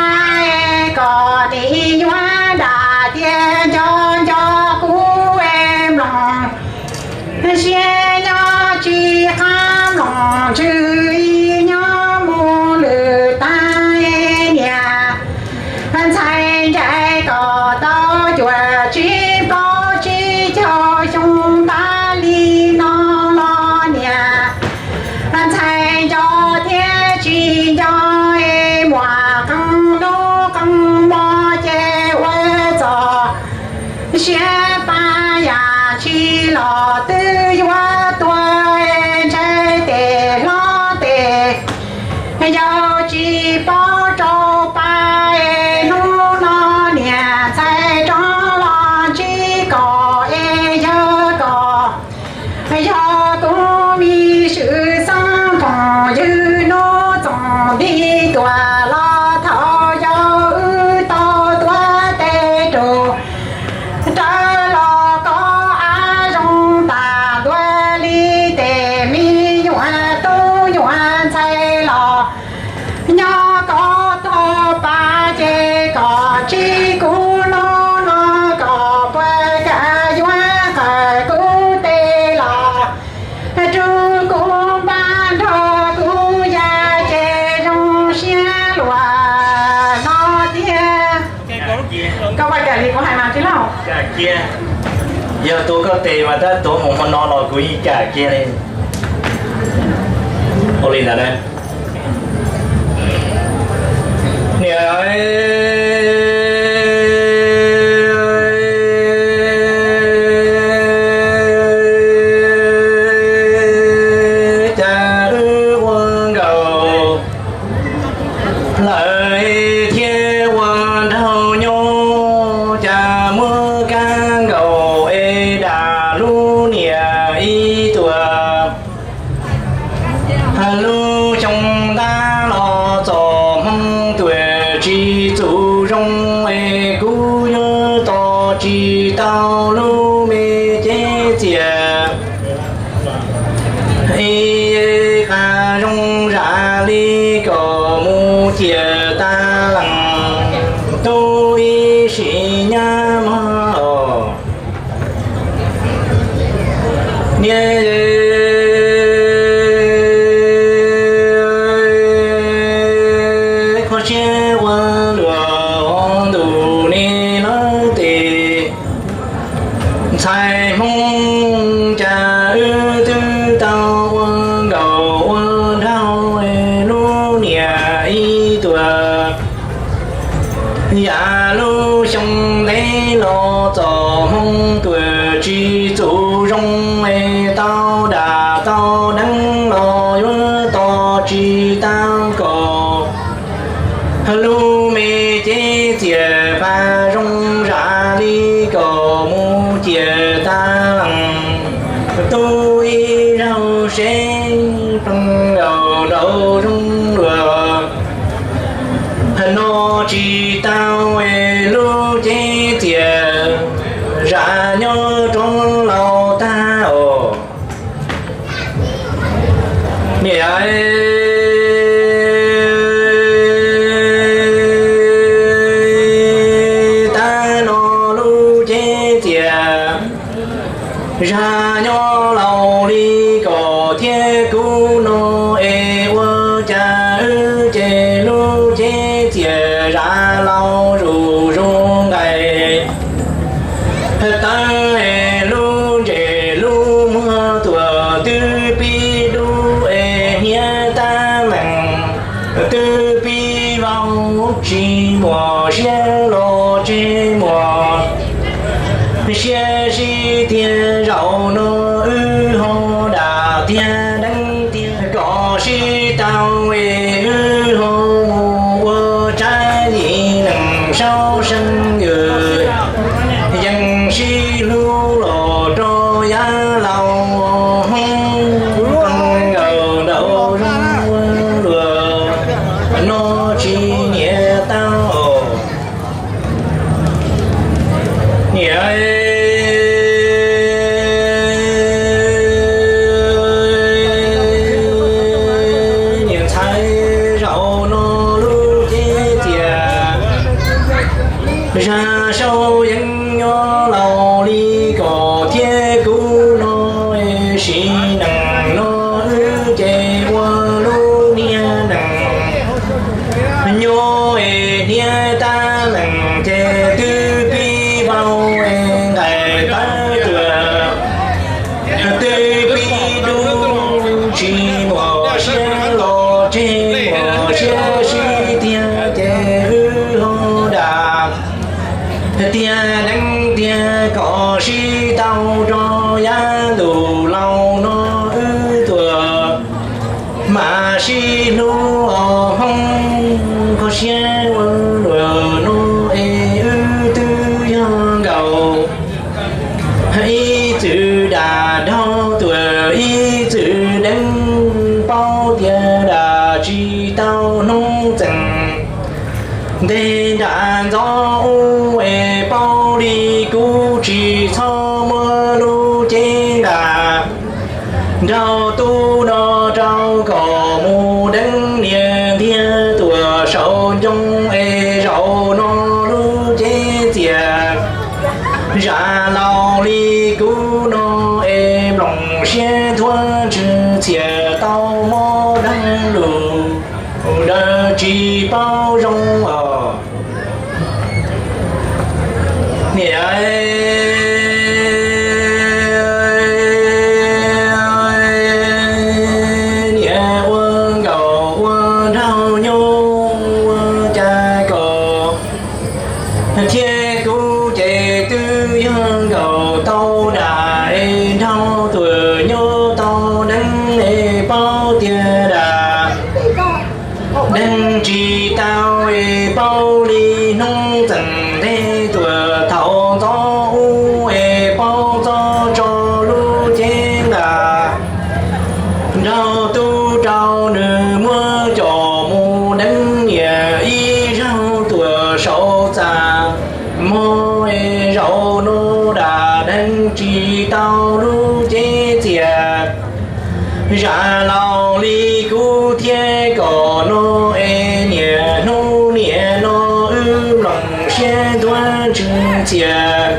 es kom nim yuav dam tias nco nco kuv es mloog siab nyob tsis qab mloog ntswg ib nyob mus lwm tag es niam ntxhais ncaim kom tau cuaj tsib plaub tsib caug xyoo tas li no los niam ntxhais nco thiab tsis nco es muaj qee lub qee mo ces ua txog siab pab yam tsis los twb yuav tuag es ntshai tes hlob tes yau tsis paub rau pa es hnub no niam ntxhais rov los ntsib kom es yog kom yog kuv me swm xeeb phooj ywg hnub txoos nti tuaj los thaum yau wb tau tuav tes rau rawv los koj av zoo tas ntua li tes me nyuam tub nyuam ntxhais los nyob koj tog pa ces kom tsis kuv no no kom puas kam yuav qhawv kuv tes los rau kuv npaj nrog kuv ya ces zoo siab luaj no tiag. Koj puas kam li kuv hais mas tij laug? Yog tuav koj tes mas tab tuav mus hmo no los kuv yeej kam kiag li. Ua li ntawd na. Niam, cas wb ua nkaus lawm thiab ua nraug nyob, cas muaj kab nkaus es dam lub niam ib tuam. Lub xyoo ntab los txom hmoo tuam tsis txum zoo es kuv yuav tos tsis tau lub me cev txias ib qho zoo zam li kom mus ciam tas lees tub ib sim nyab mog. Niam, kho siab ua luaj ntuj ni lawm tes ntxhais Hmoob, cas wb twb tau ua nkaus ua nraug lub niam ib tuam. Yam lub xyoo ntev los txom hmoo tuam tsis txum zoo es tau dam tau deev los yuav tos tsis tau kom lub me cev txias pab zoo zam li kom mus ciam tas lees tub ib zaug seb ploog nkaus nraum zoov luag no tsis tau es Zam nyob roob laus tag os. Niam, tag no lub cev txias, zam nyob laus li kom thiab kub no es ua cas wb ces lub cev txias zam laus zuj zus nqaim tawv es lub ntsej lub muag tuaj twb pib dub es hniav tab meeg twb pib vau tsis muaj siab los tseg muaj siab sib tiag zaum no wb ho dam tiag deev tiag kom sib tau es wb ho mus ua tsab yim neeg saub seej ywm yeej sib hlub los rau yav laus hoob nkaus nraum zoov luag no tsis niam tau niam, niam ntxhais zaum no lub cev txias zam saub yeej nyob laus li kom thiab kub no sim neej no wb ces ua lub niag neej nyob es hniav tab meeg ces twb pib vau es nqaim tawv tuaj twb pib dub tsis muaj siab los tseg muaj siab sib tiag ces wb ho dam tiag deev tiag kom sib tau rau yav ntuj laus no wb tuaj mam sib hlub os hoob kho siab ua luaj no es wb twb yog nkaus ib txwm dam dhau tuaj ib txwm deev paub tiag dam tsis tau hnub txeeg nteg nram ntxov ub es paub li kuv tsis txhob muab lub cev nqa nraug tub no rau kom mus deev niam ntiag tuaj saum ncoo es zaum no lub cev txias zam laus li kuv no es nplooj siab thuab ntswg txhiaj tau mob deeg lus daws tsis paub zoo os. Niam, niam ua nkaus ua nraug nyob ua cas kom thiab kuv ces twb yog nkaus tau dam es nraug tuaj nyob tau deev es paub tiag dam deev tsis tau es paub li hnub txeeg nteg tuaj thaum ntxov ub es paub txob tso lub cev nqa nraug tub rau nws muab coj mus deev niam ib zaug tuaj saum txaj muag es zaum no dam deev tsis tau lub cev txias zam laus li kuv thiab kom no es niam hnub niam no wb nplooj siab thuab ntswg txhiaj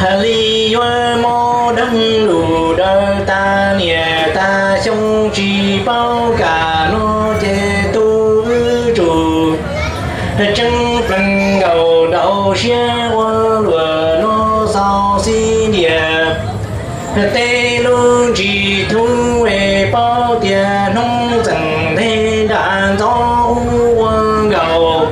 hais li yuav mob deeg lus daws tas niam tas xyoo tsis paub kam no ces tu wb tsum tseeb plees nkaus rau siab ua luaj no xaus xib ntiag tej lub ntsis thub es paub tias hnub txeeg nteg nram ntxov ub ua nkaus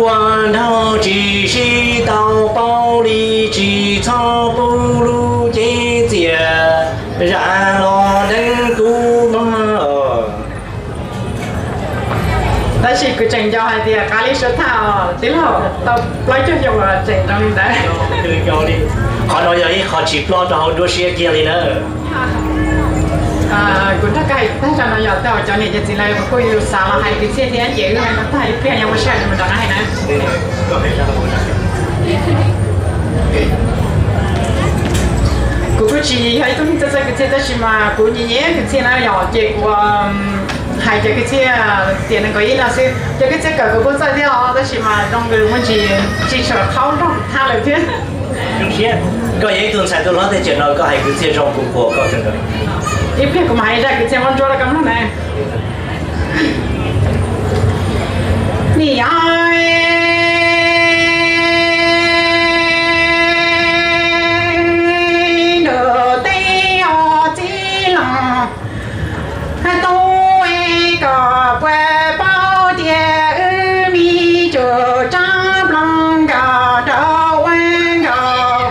ua nraug tsis sib tau paub li tsis txhob pub lub cev txias zam los deev kuv mog. Tab sis kuv tseem nco hais tias qab li suav thaj os tij laug, tau plaub caug xyoo los tseem zoo li ntawd. Qhov no yog ib qho tsis ploj rau hauv nruab siab kiag li na. Kuv nrog koj hais tag zog no yog tau cov niam cov txiv lawv kuj yus xav los hais kwv txhiaj thiab ces wb hais no tag ib pliag yog ua sij hawm nws mus rau na hais na. Tsis yog ib tug neeg txawj txawj kwv txhiaj tab sis mas kuv nyiam nyiam kwv txhiaj na yom, ces kuv hais cov kwv txhiaj tiam nees nkaum ib no xwb. Cov kwv txhiaj kawm kuv kuj txawj thiab os, tab sis mas zoo nkauj muaj ntsis, tsis tshua qhaub nrog thaj lawm thiab. Koj yog ib tug ntxhais tus hlob teb chaws no, koj hais kwv txhiaj zoo kuv qhuas koj kawg nkaus. Ib pliag kuv mam hais zaj kwv txhiaj muab ntsuab rau koj mloog na. Nim no ntuj teb os txiv laus, tub es kom puas paub tias wb me tub tsav nploos nkaus nraug ua nkaus.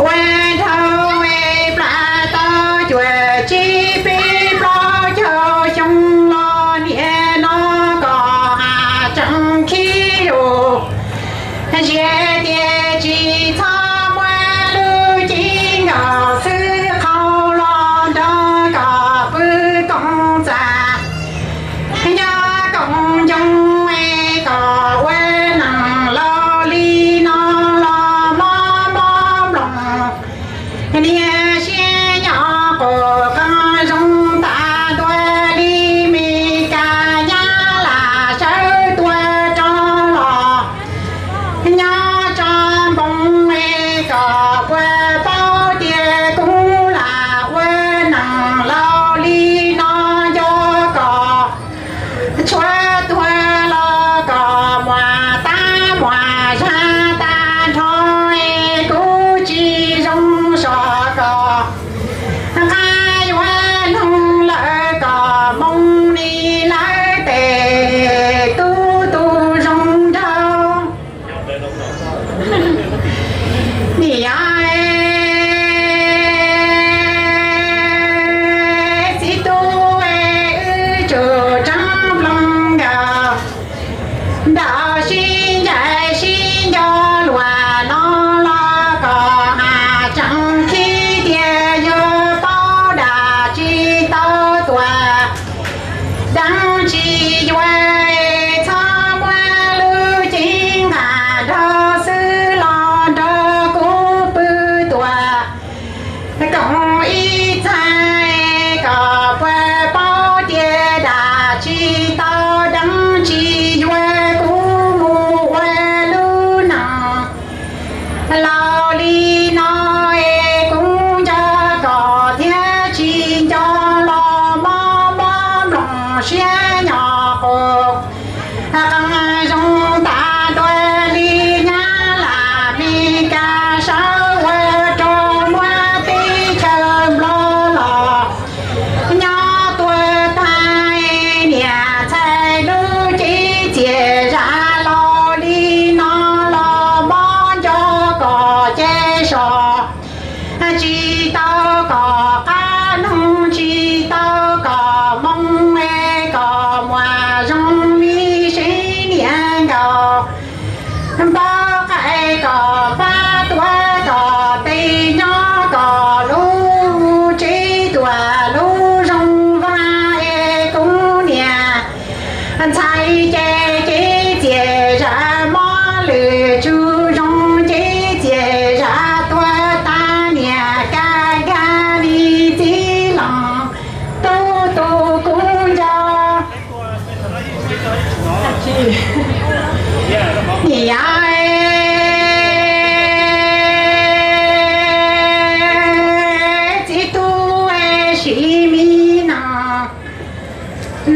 Ua dhau es plam tau cuaj tsib peb plaub caug xyoo los niaj no kom hav tseem khib lus. Ziag tias tsis txhob muab lub cev nkaus xwb qhau los nrog kom pw koom txas. Nyob koom ncoo es kom ua neeg laus li no los mob mob nploos. Niag siab nyob quv qeej zoo tas ntua li Mes Kas Nyab Laj sawv tuaj rau los nyob tso npoo es kom puas paub tias kuv lam ua neeg laus li no nco kom tshuav tuag los kom muaj tab muaj zag tag nrho es kuv tsis zoo so kom nqa yuav noog lawm kom moo li lawv tes tub tub zoo nraug. Nim no txiv tub wb tub tsav nploos nkaus, nrog sib ncaim sib nco luag no los kom hav tseem khib tias yog paub dag tsis tau tuag. Deev tsis yuav txhob muab lub cev nqa nrog xwb los nrog kuv pw tuaj. Koom ib txhais kom puas paub tias dag tsis tau, deev tsis yuav kuv mus ua lub neej laus li no es kuv nco kom thiab tsis nco los mob mob nploos siab nyob quv qeej zoo tas ntua li Nyab Laj Mes Kas sawv ua rau muab teb chaws Nplog los nyob tuag tag. Niam ntxhais lub cev txias zam laus li no los mob nco kom ces so tsis tau kom qab noog, tsis tau kom moo es kom muaj zoo li sev niam nkaus. Npau qaim kom pab tuav kom tes nyob kom lub tsev tuam lub zoo vag es kuv niam ntxhais ces cev txias zam mob lwm tsum zoo, cev txias zam tuag tag niam kaj nkag li txiv laus tub tub kuv nco. Niam txiv tub es sim me neej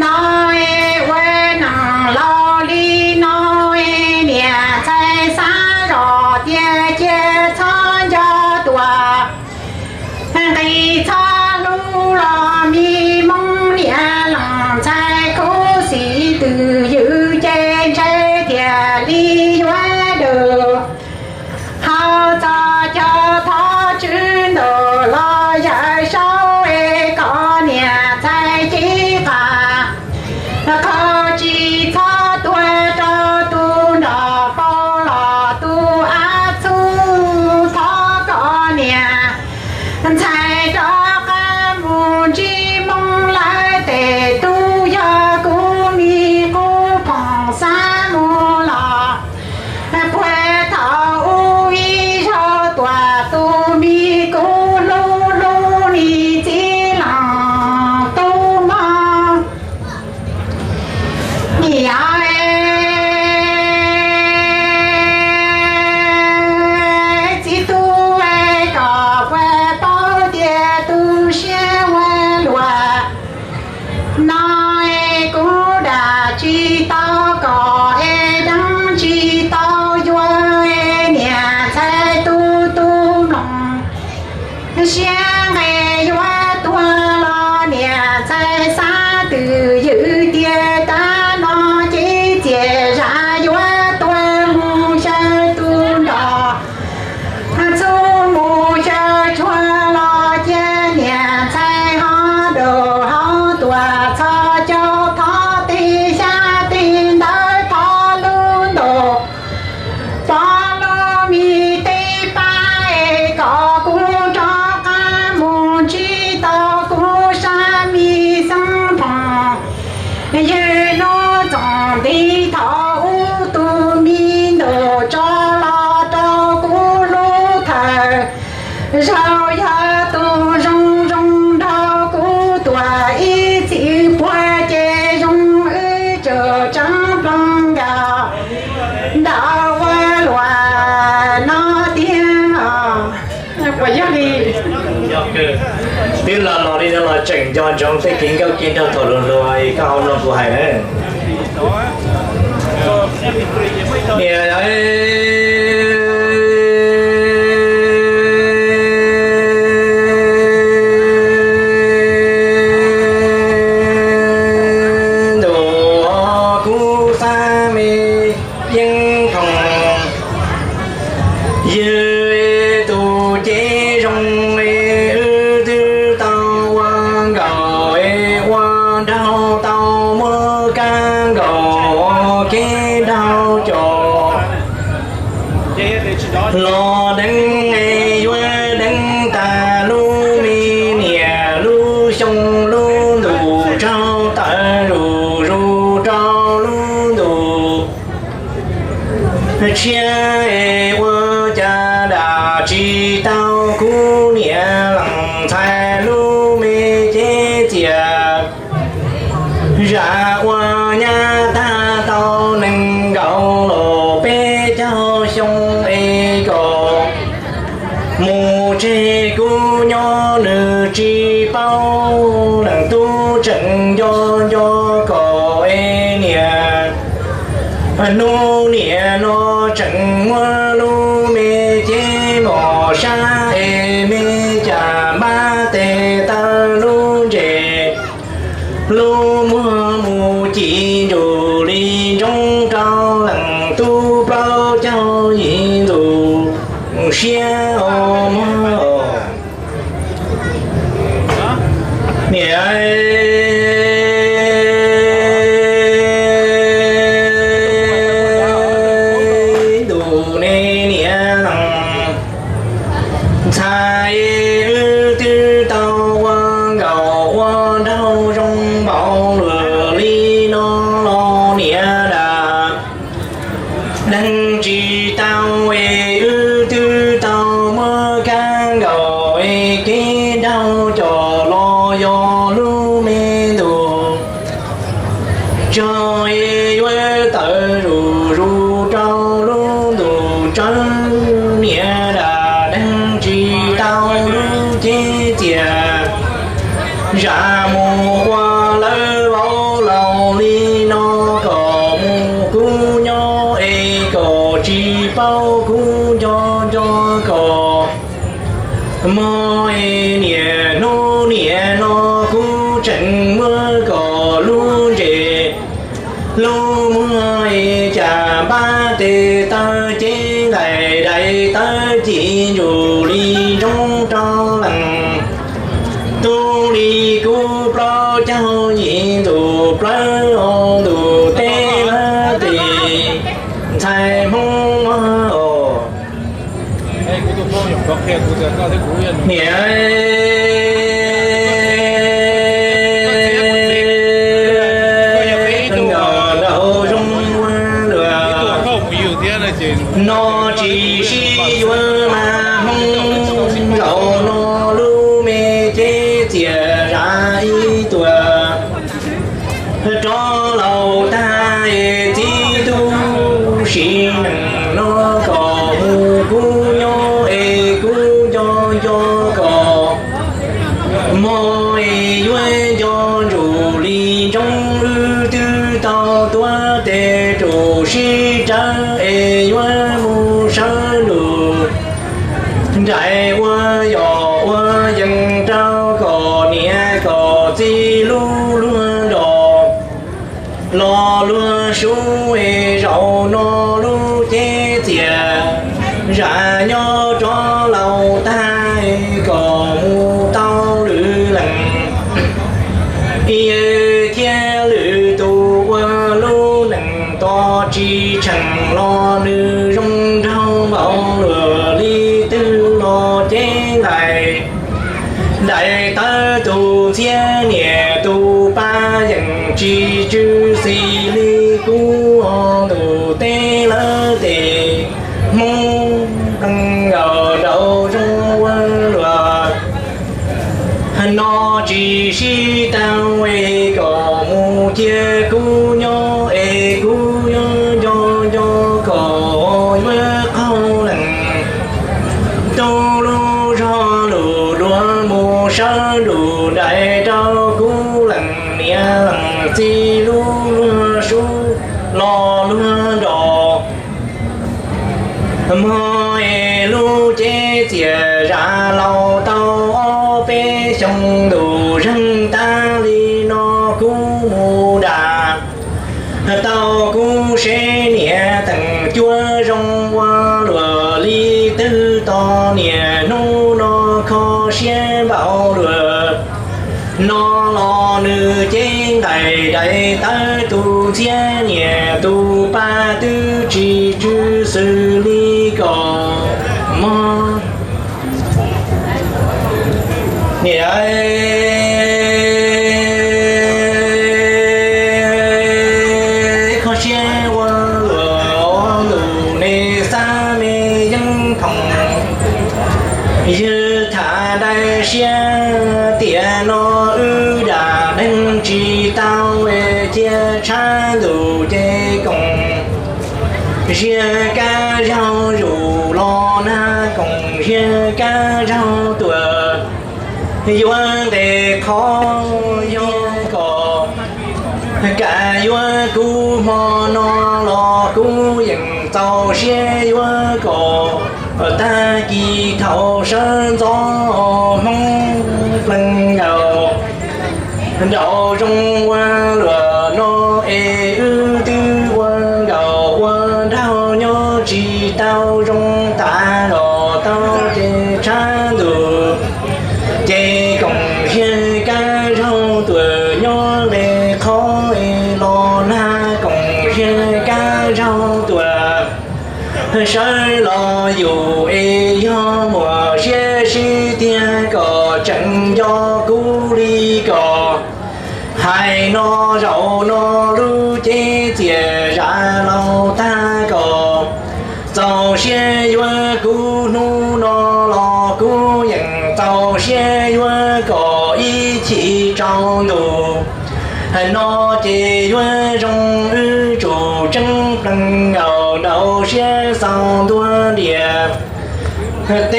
no es ua neej laus li no es niam ntxhais xav zoj tias cia txhob nco tuaj, nqis txhob hlub los me Hmoob niam leej ntxhais khuv xim twj ywm ces ntshe thiaj li yuav Ntawm ua luaj no tiag. Puas yog li? Twb los los li no los tseem nco ntsoov tej kev nkauj kev nraug thaum hluas hluas es koj ho mloog kuv hais na. Niam, ntuj, kuv xav me yeeb phoom, yog tus cev zoo es wb twb tau ua nkaus es ua nraug tau muab kab nkaus ua kev nraug coj los deev es yuav deev tas lub me niam lub xyoo lub ntuj tsaug tawm zuj zus rau lub ntuj tshiab es ua cas dam tsis tau kuv niam lees ntxhais lub me cev txias. Zam ua nyab tag tau nees nkaum los peb caug xyoo es kom mus tseg kuv nyob nws tsis paub. Leej tub tseem nco nco kom es niam, hnub niam no tseem muab lub me cev mos sab es me cas npab tes taw lub ntses lub muag mus ci ntsum li ntsoov rau leej tub plaub caug yim ntus siab os mog. Niam, ntuj ne niam lees ntxhais, wb twb tau ua nkaus ua nraug zoo npaum luaj li no los niam dam, deev tsis tau es wb twb tau muab kab nkaus es kev nraug coj los yog lub me ntuj tsaug es yuav tawm zuj zus rau lub ntuj tsawv. Niam dam, deev tsis tau lub cev txias, zam mus ua lawv vauv laus li no kom mus kuv nyob es kom tsis paub kuv nco nco kom mog es niam, hnub niam no kuv tseem muab kom lub ntses lub muag es cas npab tes taw cev nqaim dais tawv ci ntsum li ntsoov rau leej tub li kuv plaub caug yim ntus plawv os ntuj teb lawv tes ntxhais Hmoob os. Niam, nkaus nraug zoo ua luaj no tsis sib yuav mas Hmoob, nkaus no lub me cev txias zam ib tuam rov laus tag es txiv tub sim neej no kom mus kuv nyob es kuv nco nco kom mog es yuav nco ntsum li ntsoov wb twb tau tuav tes rum sib rawv es yuav mus sawv lug nraim ua yom ua yees rau kom niam kom txiv lub luag nrog los luag sub es zaum no lub cev txias zam nyob rov laus tag kom mus tau lwm leej thiab lwm tus ua lub neej tos tsis tsheej los nws zoo nraug npaum luaj li twg los cev nqaim dais tawv tus ntxhiab niam tus pab yeej tsis tsw xis li kuv os ntuj teb lawv tes Hmoob, nkaus nraug zoo ua luaj no tsis sib tau es kom mus cia kuv nyob es kuv yuav nco nco kom Mog es lub cev txias zam laus tau ob peb xyoo ntus zeeg tag li no kuv mus dam tau kuv seb niam teem cuab zoo ua luaj li twg tos niam hnub no kho siab npaum luaj no los nws cev nqaim dais tawb tus ntxhiab niam tus pab twb tsis tsw xws li kom mog. Niam, kho siab ua luaj ntuj ne xab me yeeb phoom. Yawg tham dai siab tiam no wb dam deeg tsis tau es cia tshab ntuj ces koom ziag kab zaug zus los nag koom ziag kab zaug tuaj yuav nqe qhov yog kom kam yuav kuv hmo no los kuv yeej txaus siab yuav kom tag kis thaum sawv ntxov Hmoob plees nkaus nraum zoov ua luaj no es wb twb ua nkaus ua nraug nyob tsis tau zoo tas los tau ces tshab ntuj ces koom ziag kab zaug tuaj nyob nqe qhov es los nag koom ziag kab zaug tuaj sawv los yus es yog muaj siab sib tiag kom tseem nco kuv li kom hais no zaum no lub cev txias zam laus tag kom txaus siab yuav kuv hnub no los kuv yeej txaus siab yuav kom ib chim tsaus ntuj no ces yuav zoo wb tsum tseeb plees nkaus nraum siab xaus ntuag diam. Teb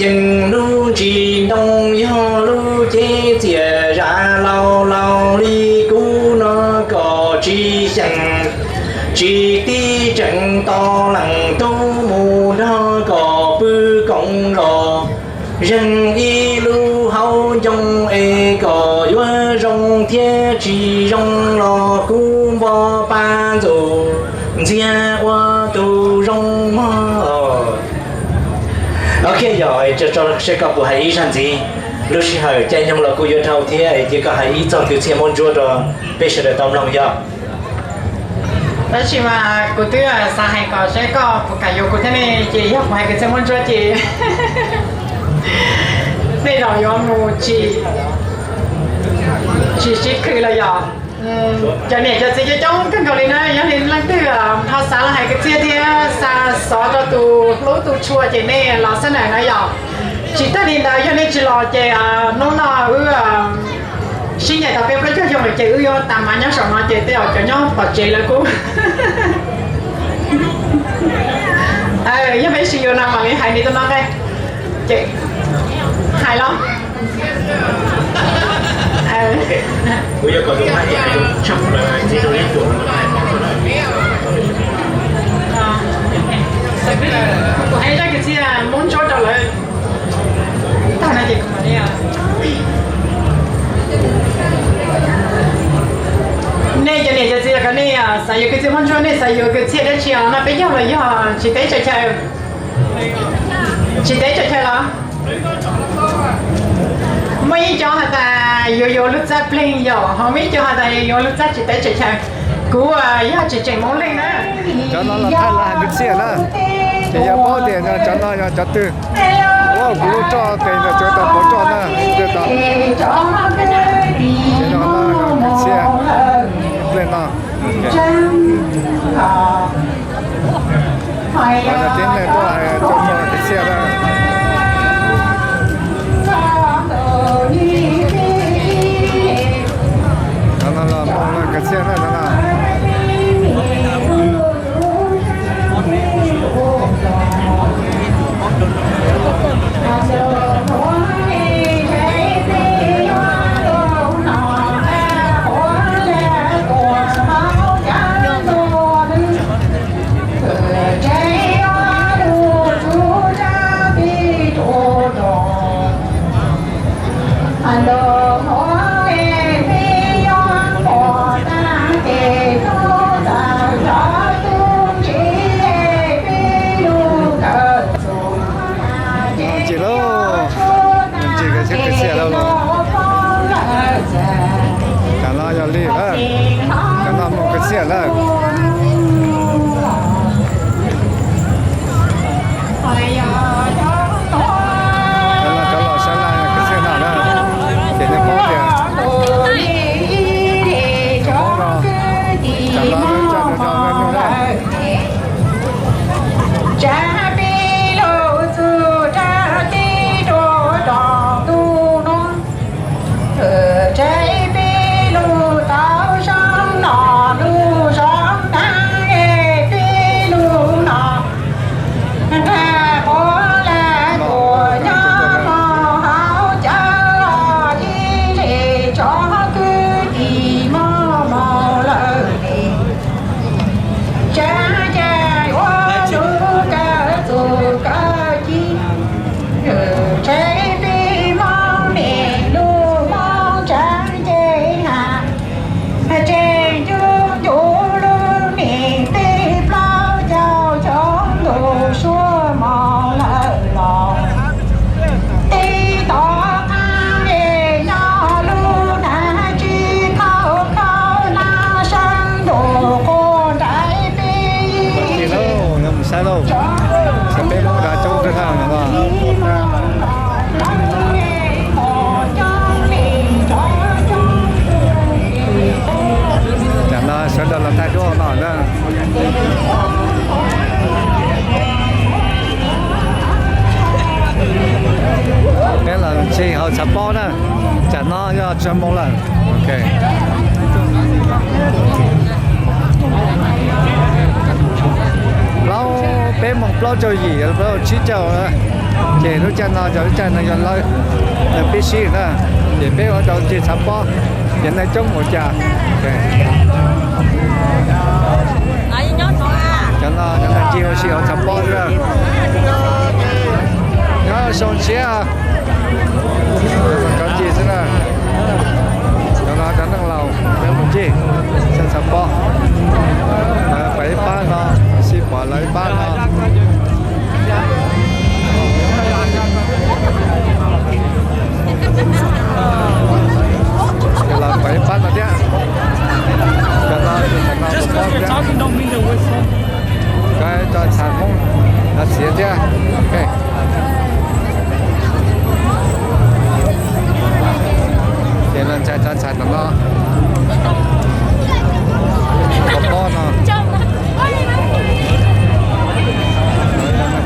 yeej lub ntsis ntoo yog lub cev txias zam laus laus li kuv no kom tsis xyeem tsis tib tseem tos leej tub mus nrog kom pw koom zos zeeg ib lub hauv ncoo es kom yuav zoo thiab tsis zoo los kuv npo pa ntxuj ntxiag ua tus zoo mog. Ok, yog tso seb koj puas hais ib zag ntxiv. Lub sij hawm caij nyoog los kuj yuav dhau thiab, cia koj hais ib txog kwv txhiaj Hmoob Ntsuab rau peb sawv daws tau mloog yog. Tab sis mas kuv twb xav hais kom seb koj puas kam yuav kuv thiab ne, ces yog kuv hais kwv txhiaj Hmoob Ntsuab ces tej zaum yuav mus tsis, tsis sib khwv los yog. Cov niam cov txiv coob coob kawg nkaus li na, yog li leej twg ho xav los hais kwv txhiaj thiab xav xov rau tus hlub tus tshua ces nej los xab nam na yom. Tsis tag li ntawd yog nej tsis los ces hnub no wb sib ncaim tau peb plaub caug xyoo lawm ces wb yuav tas mas nyob saum no ces tej zaum cov nyob tom tsev lawv kuj yog peb sib yuav no mam li hais li tus no nqe. Ces hais los. Kuv hais zaj kwv txhiaj Hmoob Ntsuab rau lawv tag no ces kuv mam li. Nej cov niam cov txiv los nej xav yuav kwv txhiaj Hmoob Ntsuab, nej xav yuav kwv txhiaj dab tsi os? Noj peb caug los yog tsis teb tsis chaw? Tsis teb tsis chaw los? Muaj ib co has tas yuav yuav lub txaj pleeg yom, ho muaj ib co has tas yuav yuav lub txaj tsis teb tsis chaw. Kuv yog tsis tseem Hmoob Leej na. Cov no los thaij los hais kwv txhiaj na, ces yog paub tias cov no yog cov twg. Ua kuv lub roj tes ntawd tsuav tau pauv roj na, tsuav tau. Ces no no kwv txhiaj nplej no. Cov no tib neeg tuaj hais tso tso kwv txhiaj na. Cov no los moo no kwv txhiaj na no. Lauj, peb Hmoob nrad coob kawg na no. Tam no sawv daws los thaij duab no na. Peb los ntxhi hauv tshav pob na. Tam no yog tsawg moos lawm? Plaub, peb moos plaub caug yim, plaub tsib caug. Ces lub caij no yog lub caij no yog lawv, lawv pib sib na. Ces peb ua rau ntxhi tshav pob, ces neeg coob mus cas. Cov no cov neeg ncig ua si hauv tshav pob xwb. Nyob zoo siab. Cov ncig xwb na. Cov no cov neeg laus cov mus ncig saib tshav pob. Lawv pab ib pab no, sib pom lawv ib pab no. Los pab ib pab no thiab. Cov no tus ntawm no tus pob thiab. Koj tso tshav Hmoob no txiav thiab. Ces los ntshai tso tshav tom no. Pov pob no.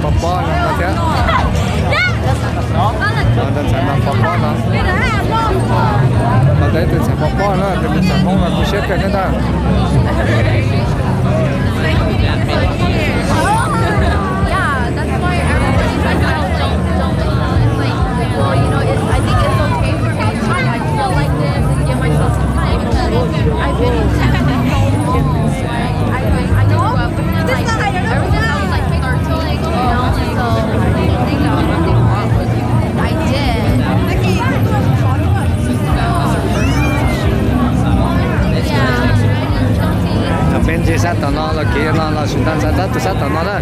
Pov pob no thiab. Los ntshai no pov pob no. Los ntawd tus tshav pov pob na, tus tshav Hmoob no tu siab kawg thiab ntag. Peb ntsia sab tom no los kev no los sim ntag, ntshai tab tus sab tom no na.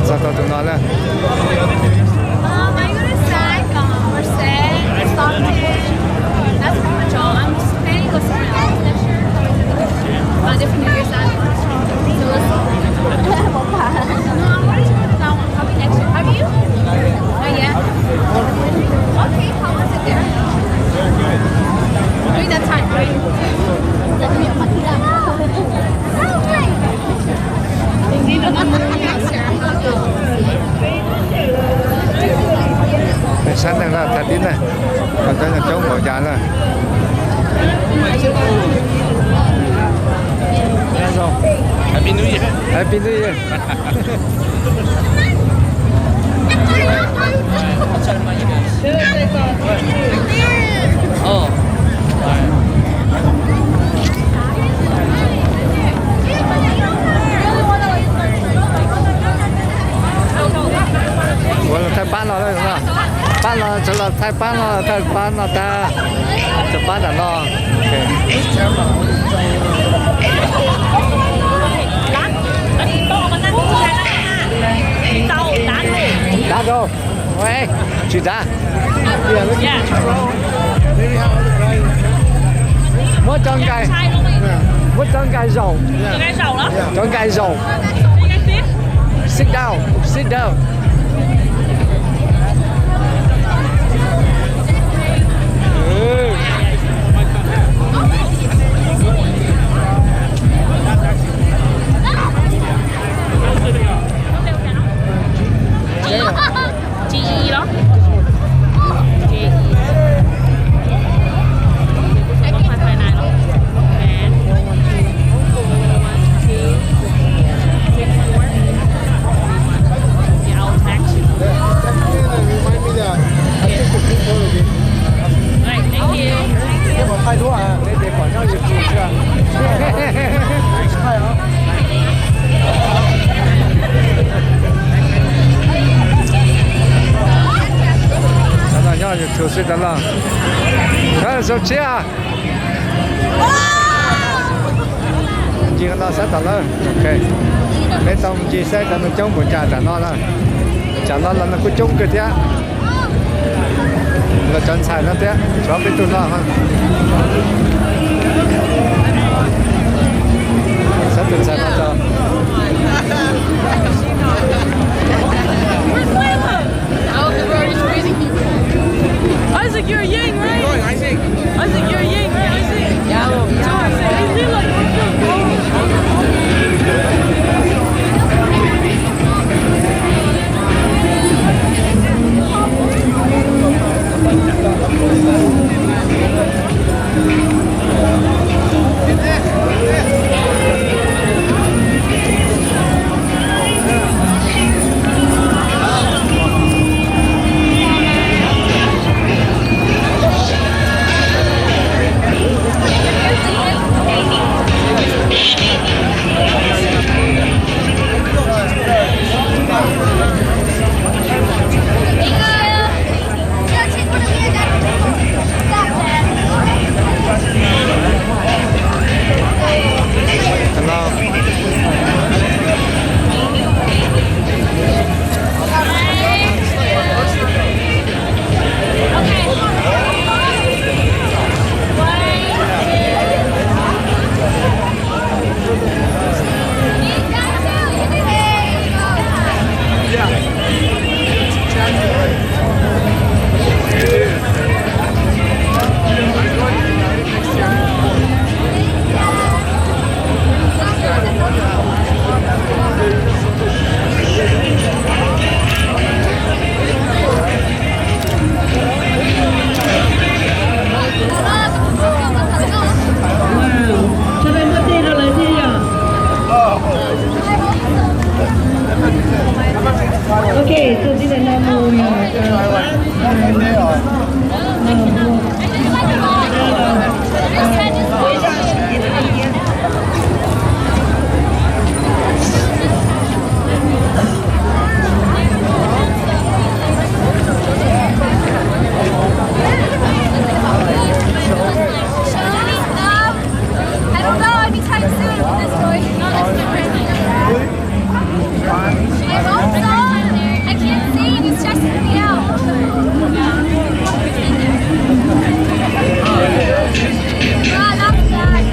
Txog tau tus no na. Um, I go to SAC, um, or SAC, Stockton. That's pretty much all. I'm just planning to go somewhere else next year. Uh, different New Year's Eve. So let's see. No, I wanted to go to that one. Probably next year. Have you? Not yet. Okay, how was it there? During that time, right? Sab neeg no thaij tib neeg, cov no coob npaum cas na. Happy New Year. Happy New Year. Ua los thaij pab no, pab no, los thaij pab no, thaij pab no tag, thaij pab ntawm no. Dav rau, tsis dav. Muab cov nqaij, muab cov nqaij zaum, cov nqaij zaum. Sit down, sit down. G E los? G E. Kuv tsis paub hais hais na los. Tau los, zoo siab. Ncig no saib tom lawv, ok. Peb tau ncig saib cov neeg coob npaum cas tam no na. Tsam no los neeg kuj coob kawg thiab. Los cov ntxhais no thiab, tshuav peb tug no. Saib tus ntxhais no tso. Isaac, you're a Yang, right? Isaac, you're a Yang, right, Isaac? Yeah. Is he like? Ok, so this is a normal, uh, uh, uh, I don't know, anytime soon with this going on. I hope so. I can't see, he's stressing me out. Ah, that's bad.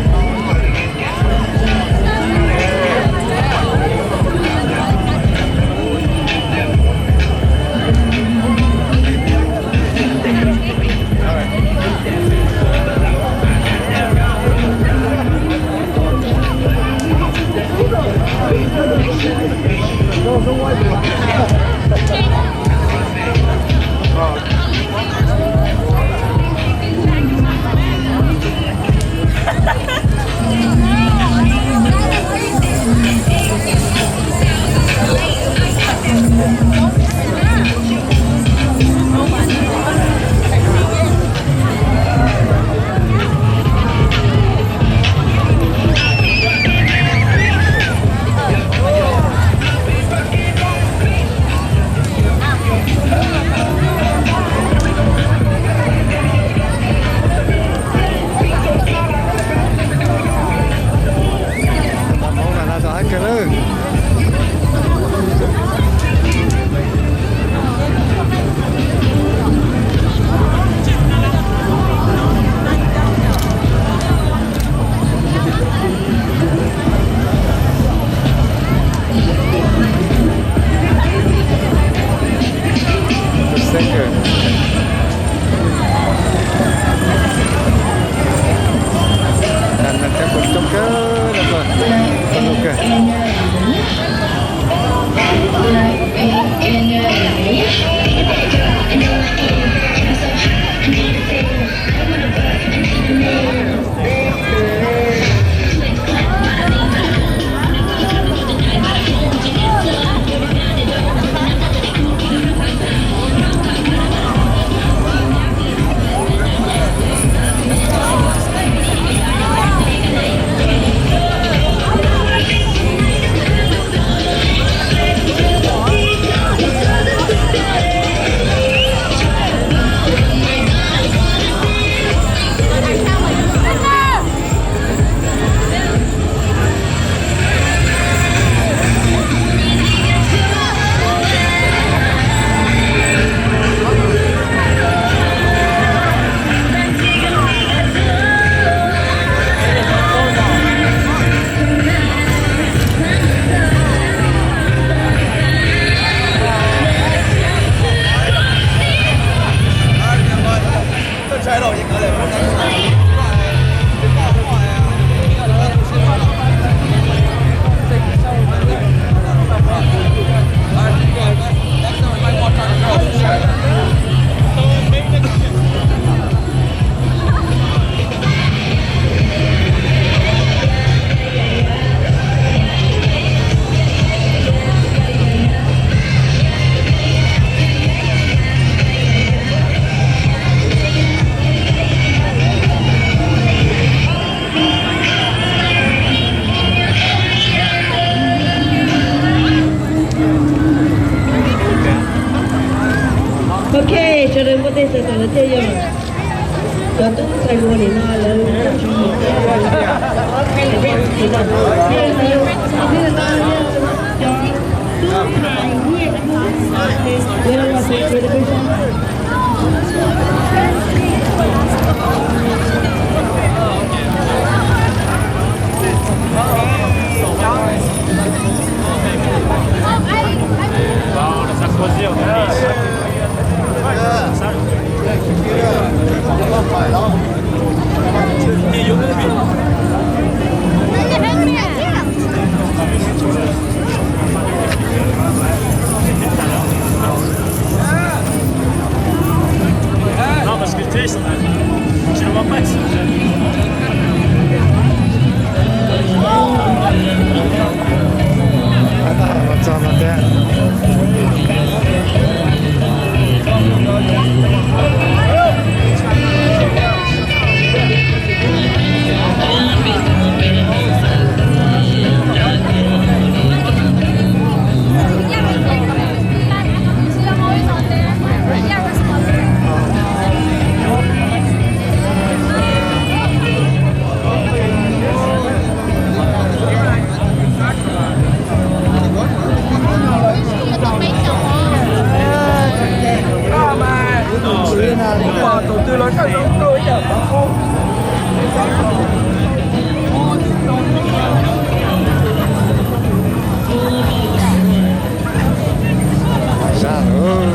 Sab lauj,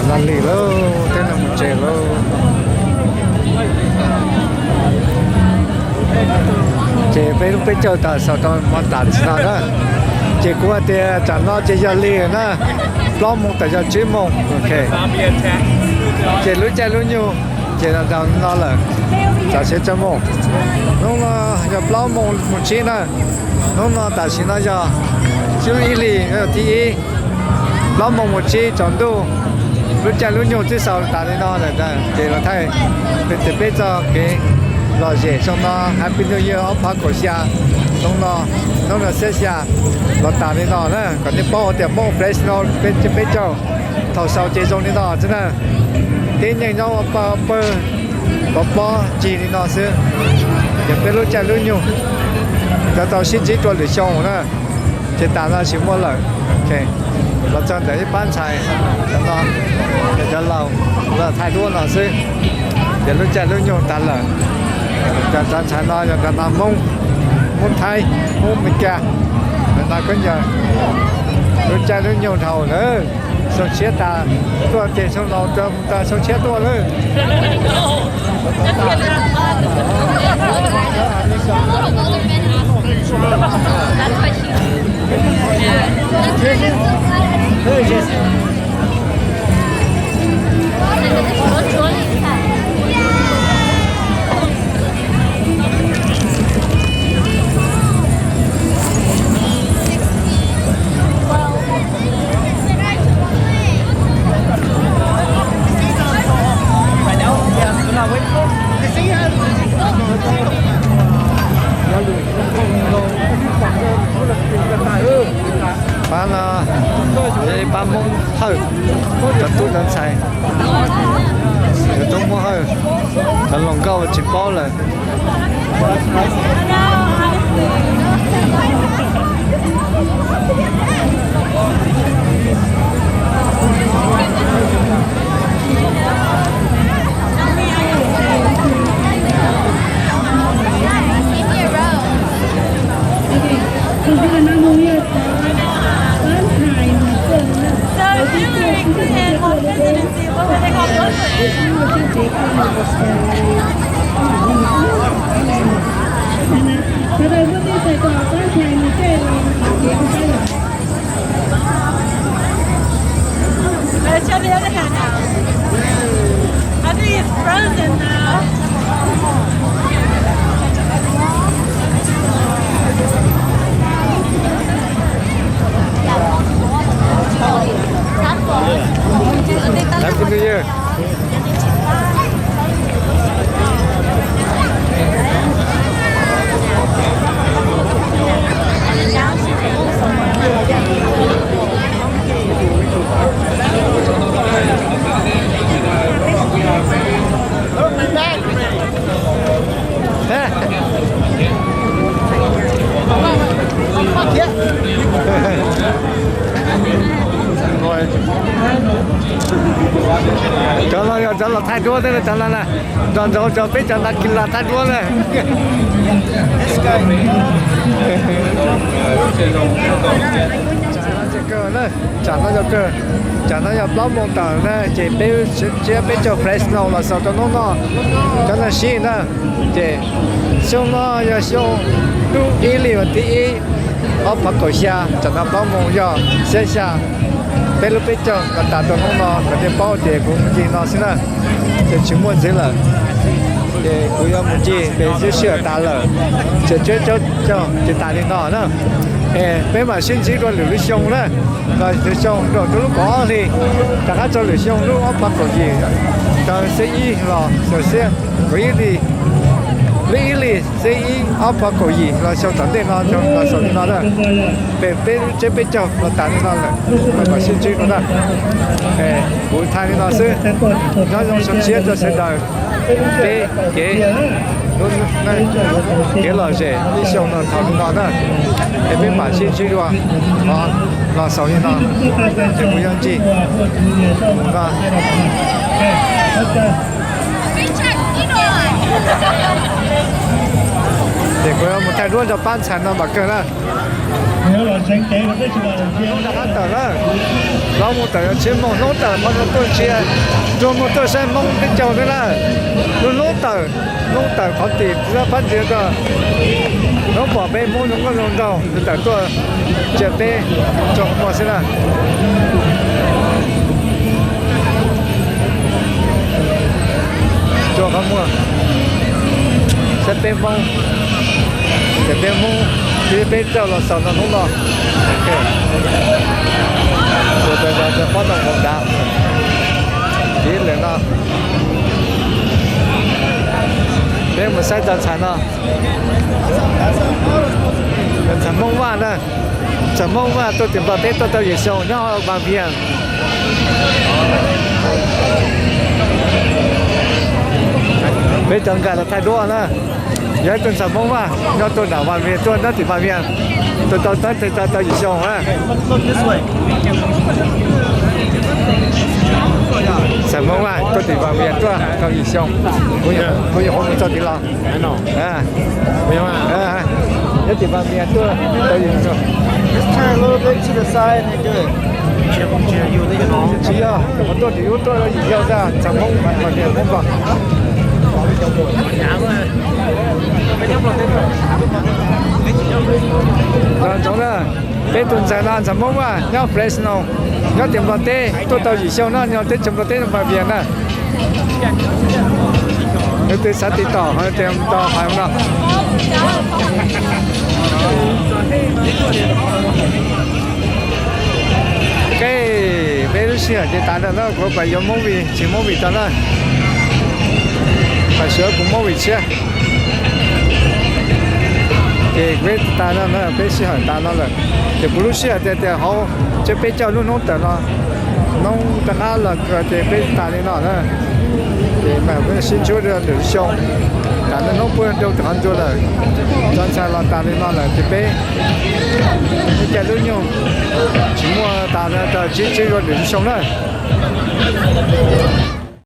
no lig lauj, tej no mus tsev lauj. Ces peb lub peb caug tawm xaus rau mov tas tsis no na. Ces kuv hais tias tsam no ces yog lig na, plaub moos tawm yog tsib moos. Ces lub caij lub nyoog ces los rau no lawm, txog siab tsib moos. Hnub no yog plaub moos mus tsib na. Hnub no tam sim no yog ib hlis, thib ib, plaub moos mus tsib tsaus ntuj. Lub caij lub nyoog twb xaus tas li no lawm, ces los thaij peb txoj kev lom zem xyoo no, Happy New Year ob phav kaum xya. Hnub no, hnub no xiab xya los tas li no na, kom nej paub tias Hmoob Fresno peb caug thaum xaus ces zoo li no xwb na. Tib neeg nyob ua pawg pov pob cig li no xwb. Ces peb lub caij lub nyoog cov tau sib ntsib rau lwm xyoo na, ces tas no tsis muaj lawm. Los txog ntawm ib pab ntxhais, cov laus los thaij duab no xwb. Ces lub caij lub nyoog tas lawm. Cov ntxhais no yog cov no Hmoob, Hmoob Thaib, Hmoob Meskas, cov no khaub ncaws. Lub caij lub nyoog dhau lawm, xyoo tshiab tas tuaj ces xyoo laus rau mus tas xyoo tshiab tuaj lawm. Pab no yog ib pab Hmoob Hawj, cov tub cov ntxhais, cov tub Hmoob Hawj, cov hluas nkauj tsis paub lawm. Let's check the other hand now. I think it's frozen now. Happy New Year. Cov no yog cov los thaij duab thiab, cov no na, nrog nraud cov peb cov nas kis los thaij duab na. Tsam no yog kawg, tsam no yog plaub moos tawm na ces peb, peb caug Fresno los xaus rau hnub no. Cov no sib na, ces xyoo no yog xyoo lub ib hlis vas thib ib, ob phav kaum xya, tsam no plaub moos yog xiab xya. Peb lub peb caug los tas rau hnub no, kom nej paub tias kuv mus ncig no xwb na, ces tsis muaj ntxiv lawm. Ces kuv yuav mus ncig pem xwb, sij hawm tas lawm, ces tsib caug caug ces tas li no na. Es peb mam sib ntsib dua lwm lub xyoo na, lwm xyoo rau lub kaum ob hli, rov qab rau lwm xyoo lub ob phav kaum yim, taw xiab ib los xaus xiab, kaum ib hlis, lub ib hlis xiab ib ob phav kaum yim los xaus tom ntej no, los xaus li no na. Pem peb lub tsiab peb caug los tas li no lawm, mam sib ntsib dua na. Kuv thaij li no xwb, nyob zoo xyoo tshiab rau sawv daws. Peb kev, kev lom zem ib xyoo no thaum li no na, es peb mam sib ntsib dua, los xaus li no, ces kuv yuav ncig no. Ces kuv yuav mus thaij duab nrog pab ntxhais no mam kawg na. Rov qab tawm na, plaub moos tawm yog tsib moos, hnub tawm qhov no tuaj ntsia, nrog muaj tuaj saib Hmoob peb caug thiab na. Lub hnub tawm, hnub tawm qhov tim phab ntsia ko, hnub pom peb Hmoob zoo nkauj zoo nraug tawm tuaj ntsia peb tsoom muaj xwb na. Tsuas qhov muag, saib peb Hmoob, ces peb Hmoob, peb peb caug los xaus no hnub no. Ua rau cov phob tau nkaus dav, ib lwm no peb mus saib cov ntxhais no. Ntxhais Hmoob Vaj na, ntxhais Hmoob Vaj tuaj tim Nplog teb tuaj tau yim xyoo nyob Vas Vias. Peb cov nkag los thaij duab na. Yog ib tug ntxhais Hmoob Vaj nyob tuaj nram Vas Vias tuaj nyob tim Vas Vias, tuaj tau teb tuaj tau yim xyoo na. Ntxhais Hmoob Vaj tuaj tim Vas Vias tuaj tau yim xyoo. Kuv nyuam qhuav mus txog tim los. Nyob tim Vas Vias tuaj tau yim xyoo. Tsis yog, nyuam qhuav tuaj tim ub tuaj yim xyoo tag, ntxhais Hmoob Vas Vias Hmoob Nplog. Ntxhais na, peb tus ntxhais no ntxhais Hmoob Vaj nyob Fresno, nyob tim Nplog teb tuaj tau yim xyoo no, nyob teb chaws Nplog teb Vas Vias na. Leej twg xav tiv tauj tias tau hais no. Ok, peb lub sij hawm ces tas no na, kuv pais yuav movie, tsis movie tau na. Pais sawv kuv movie tshiab. Ces peb tas no na, peb sij hawm tas no lawm. Ces kuv lub sij hawm tias tias hauv tsiab peb caug lub hnub tawm no, hnub rov qab los kawg ces peb tas li no na. Ces mam sib ntsib dua lwm xyoo, tas no hnub puag rau qhov ncua lawm. Cov ntxhais los tas li no lawm ces peb ib co lub nyuag tsis muaj tas no, sib ntsib dua lwm xyoo na.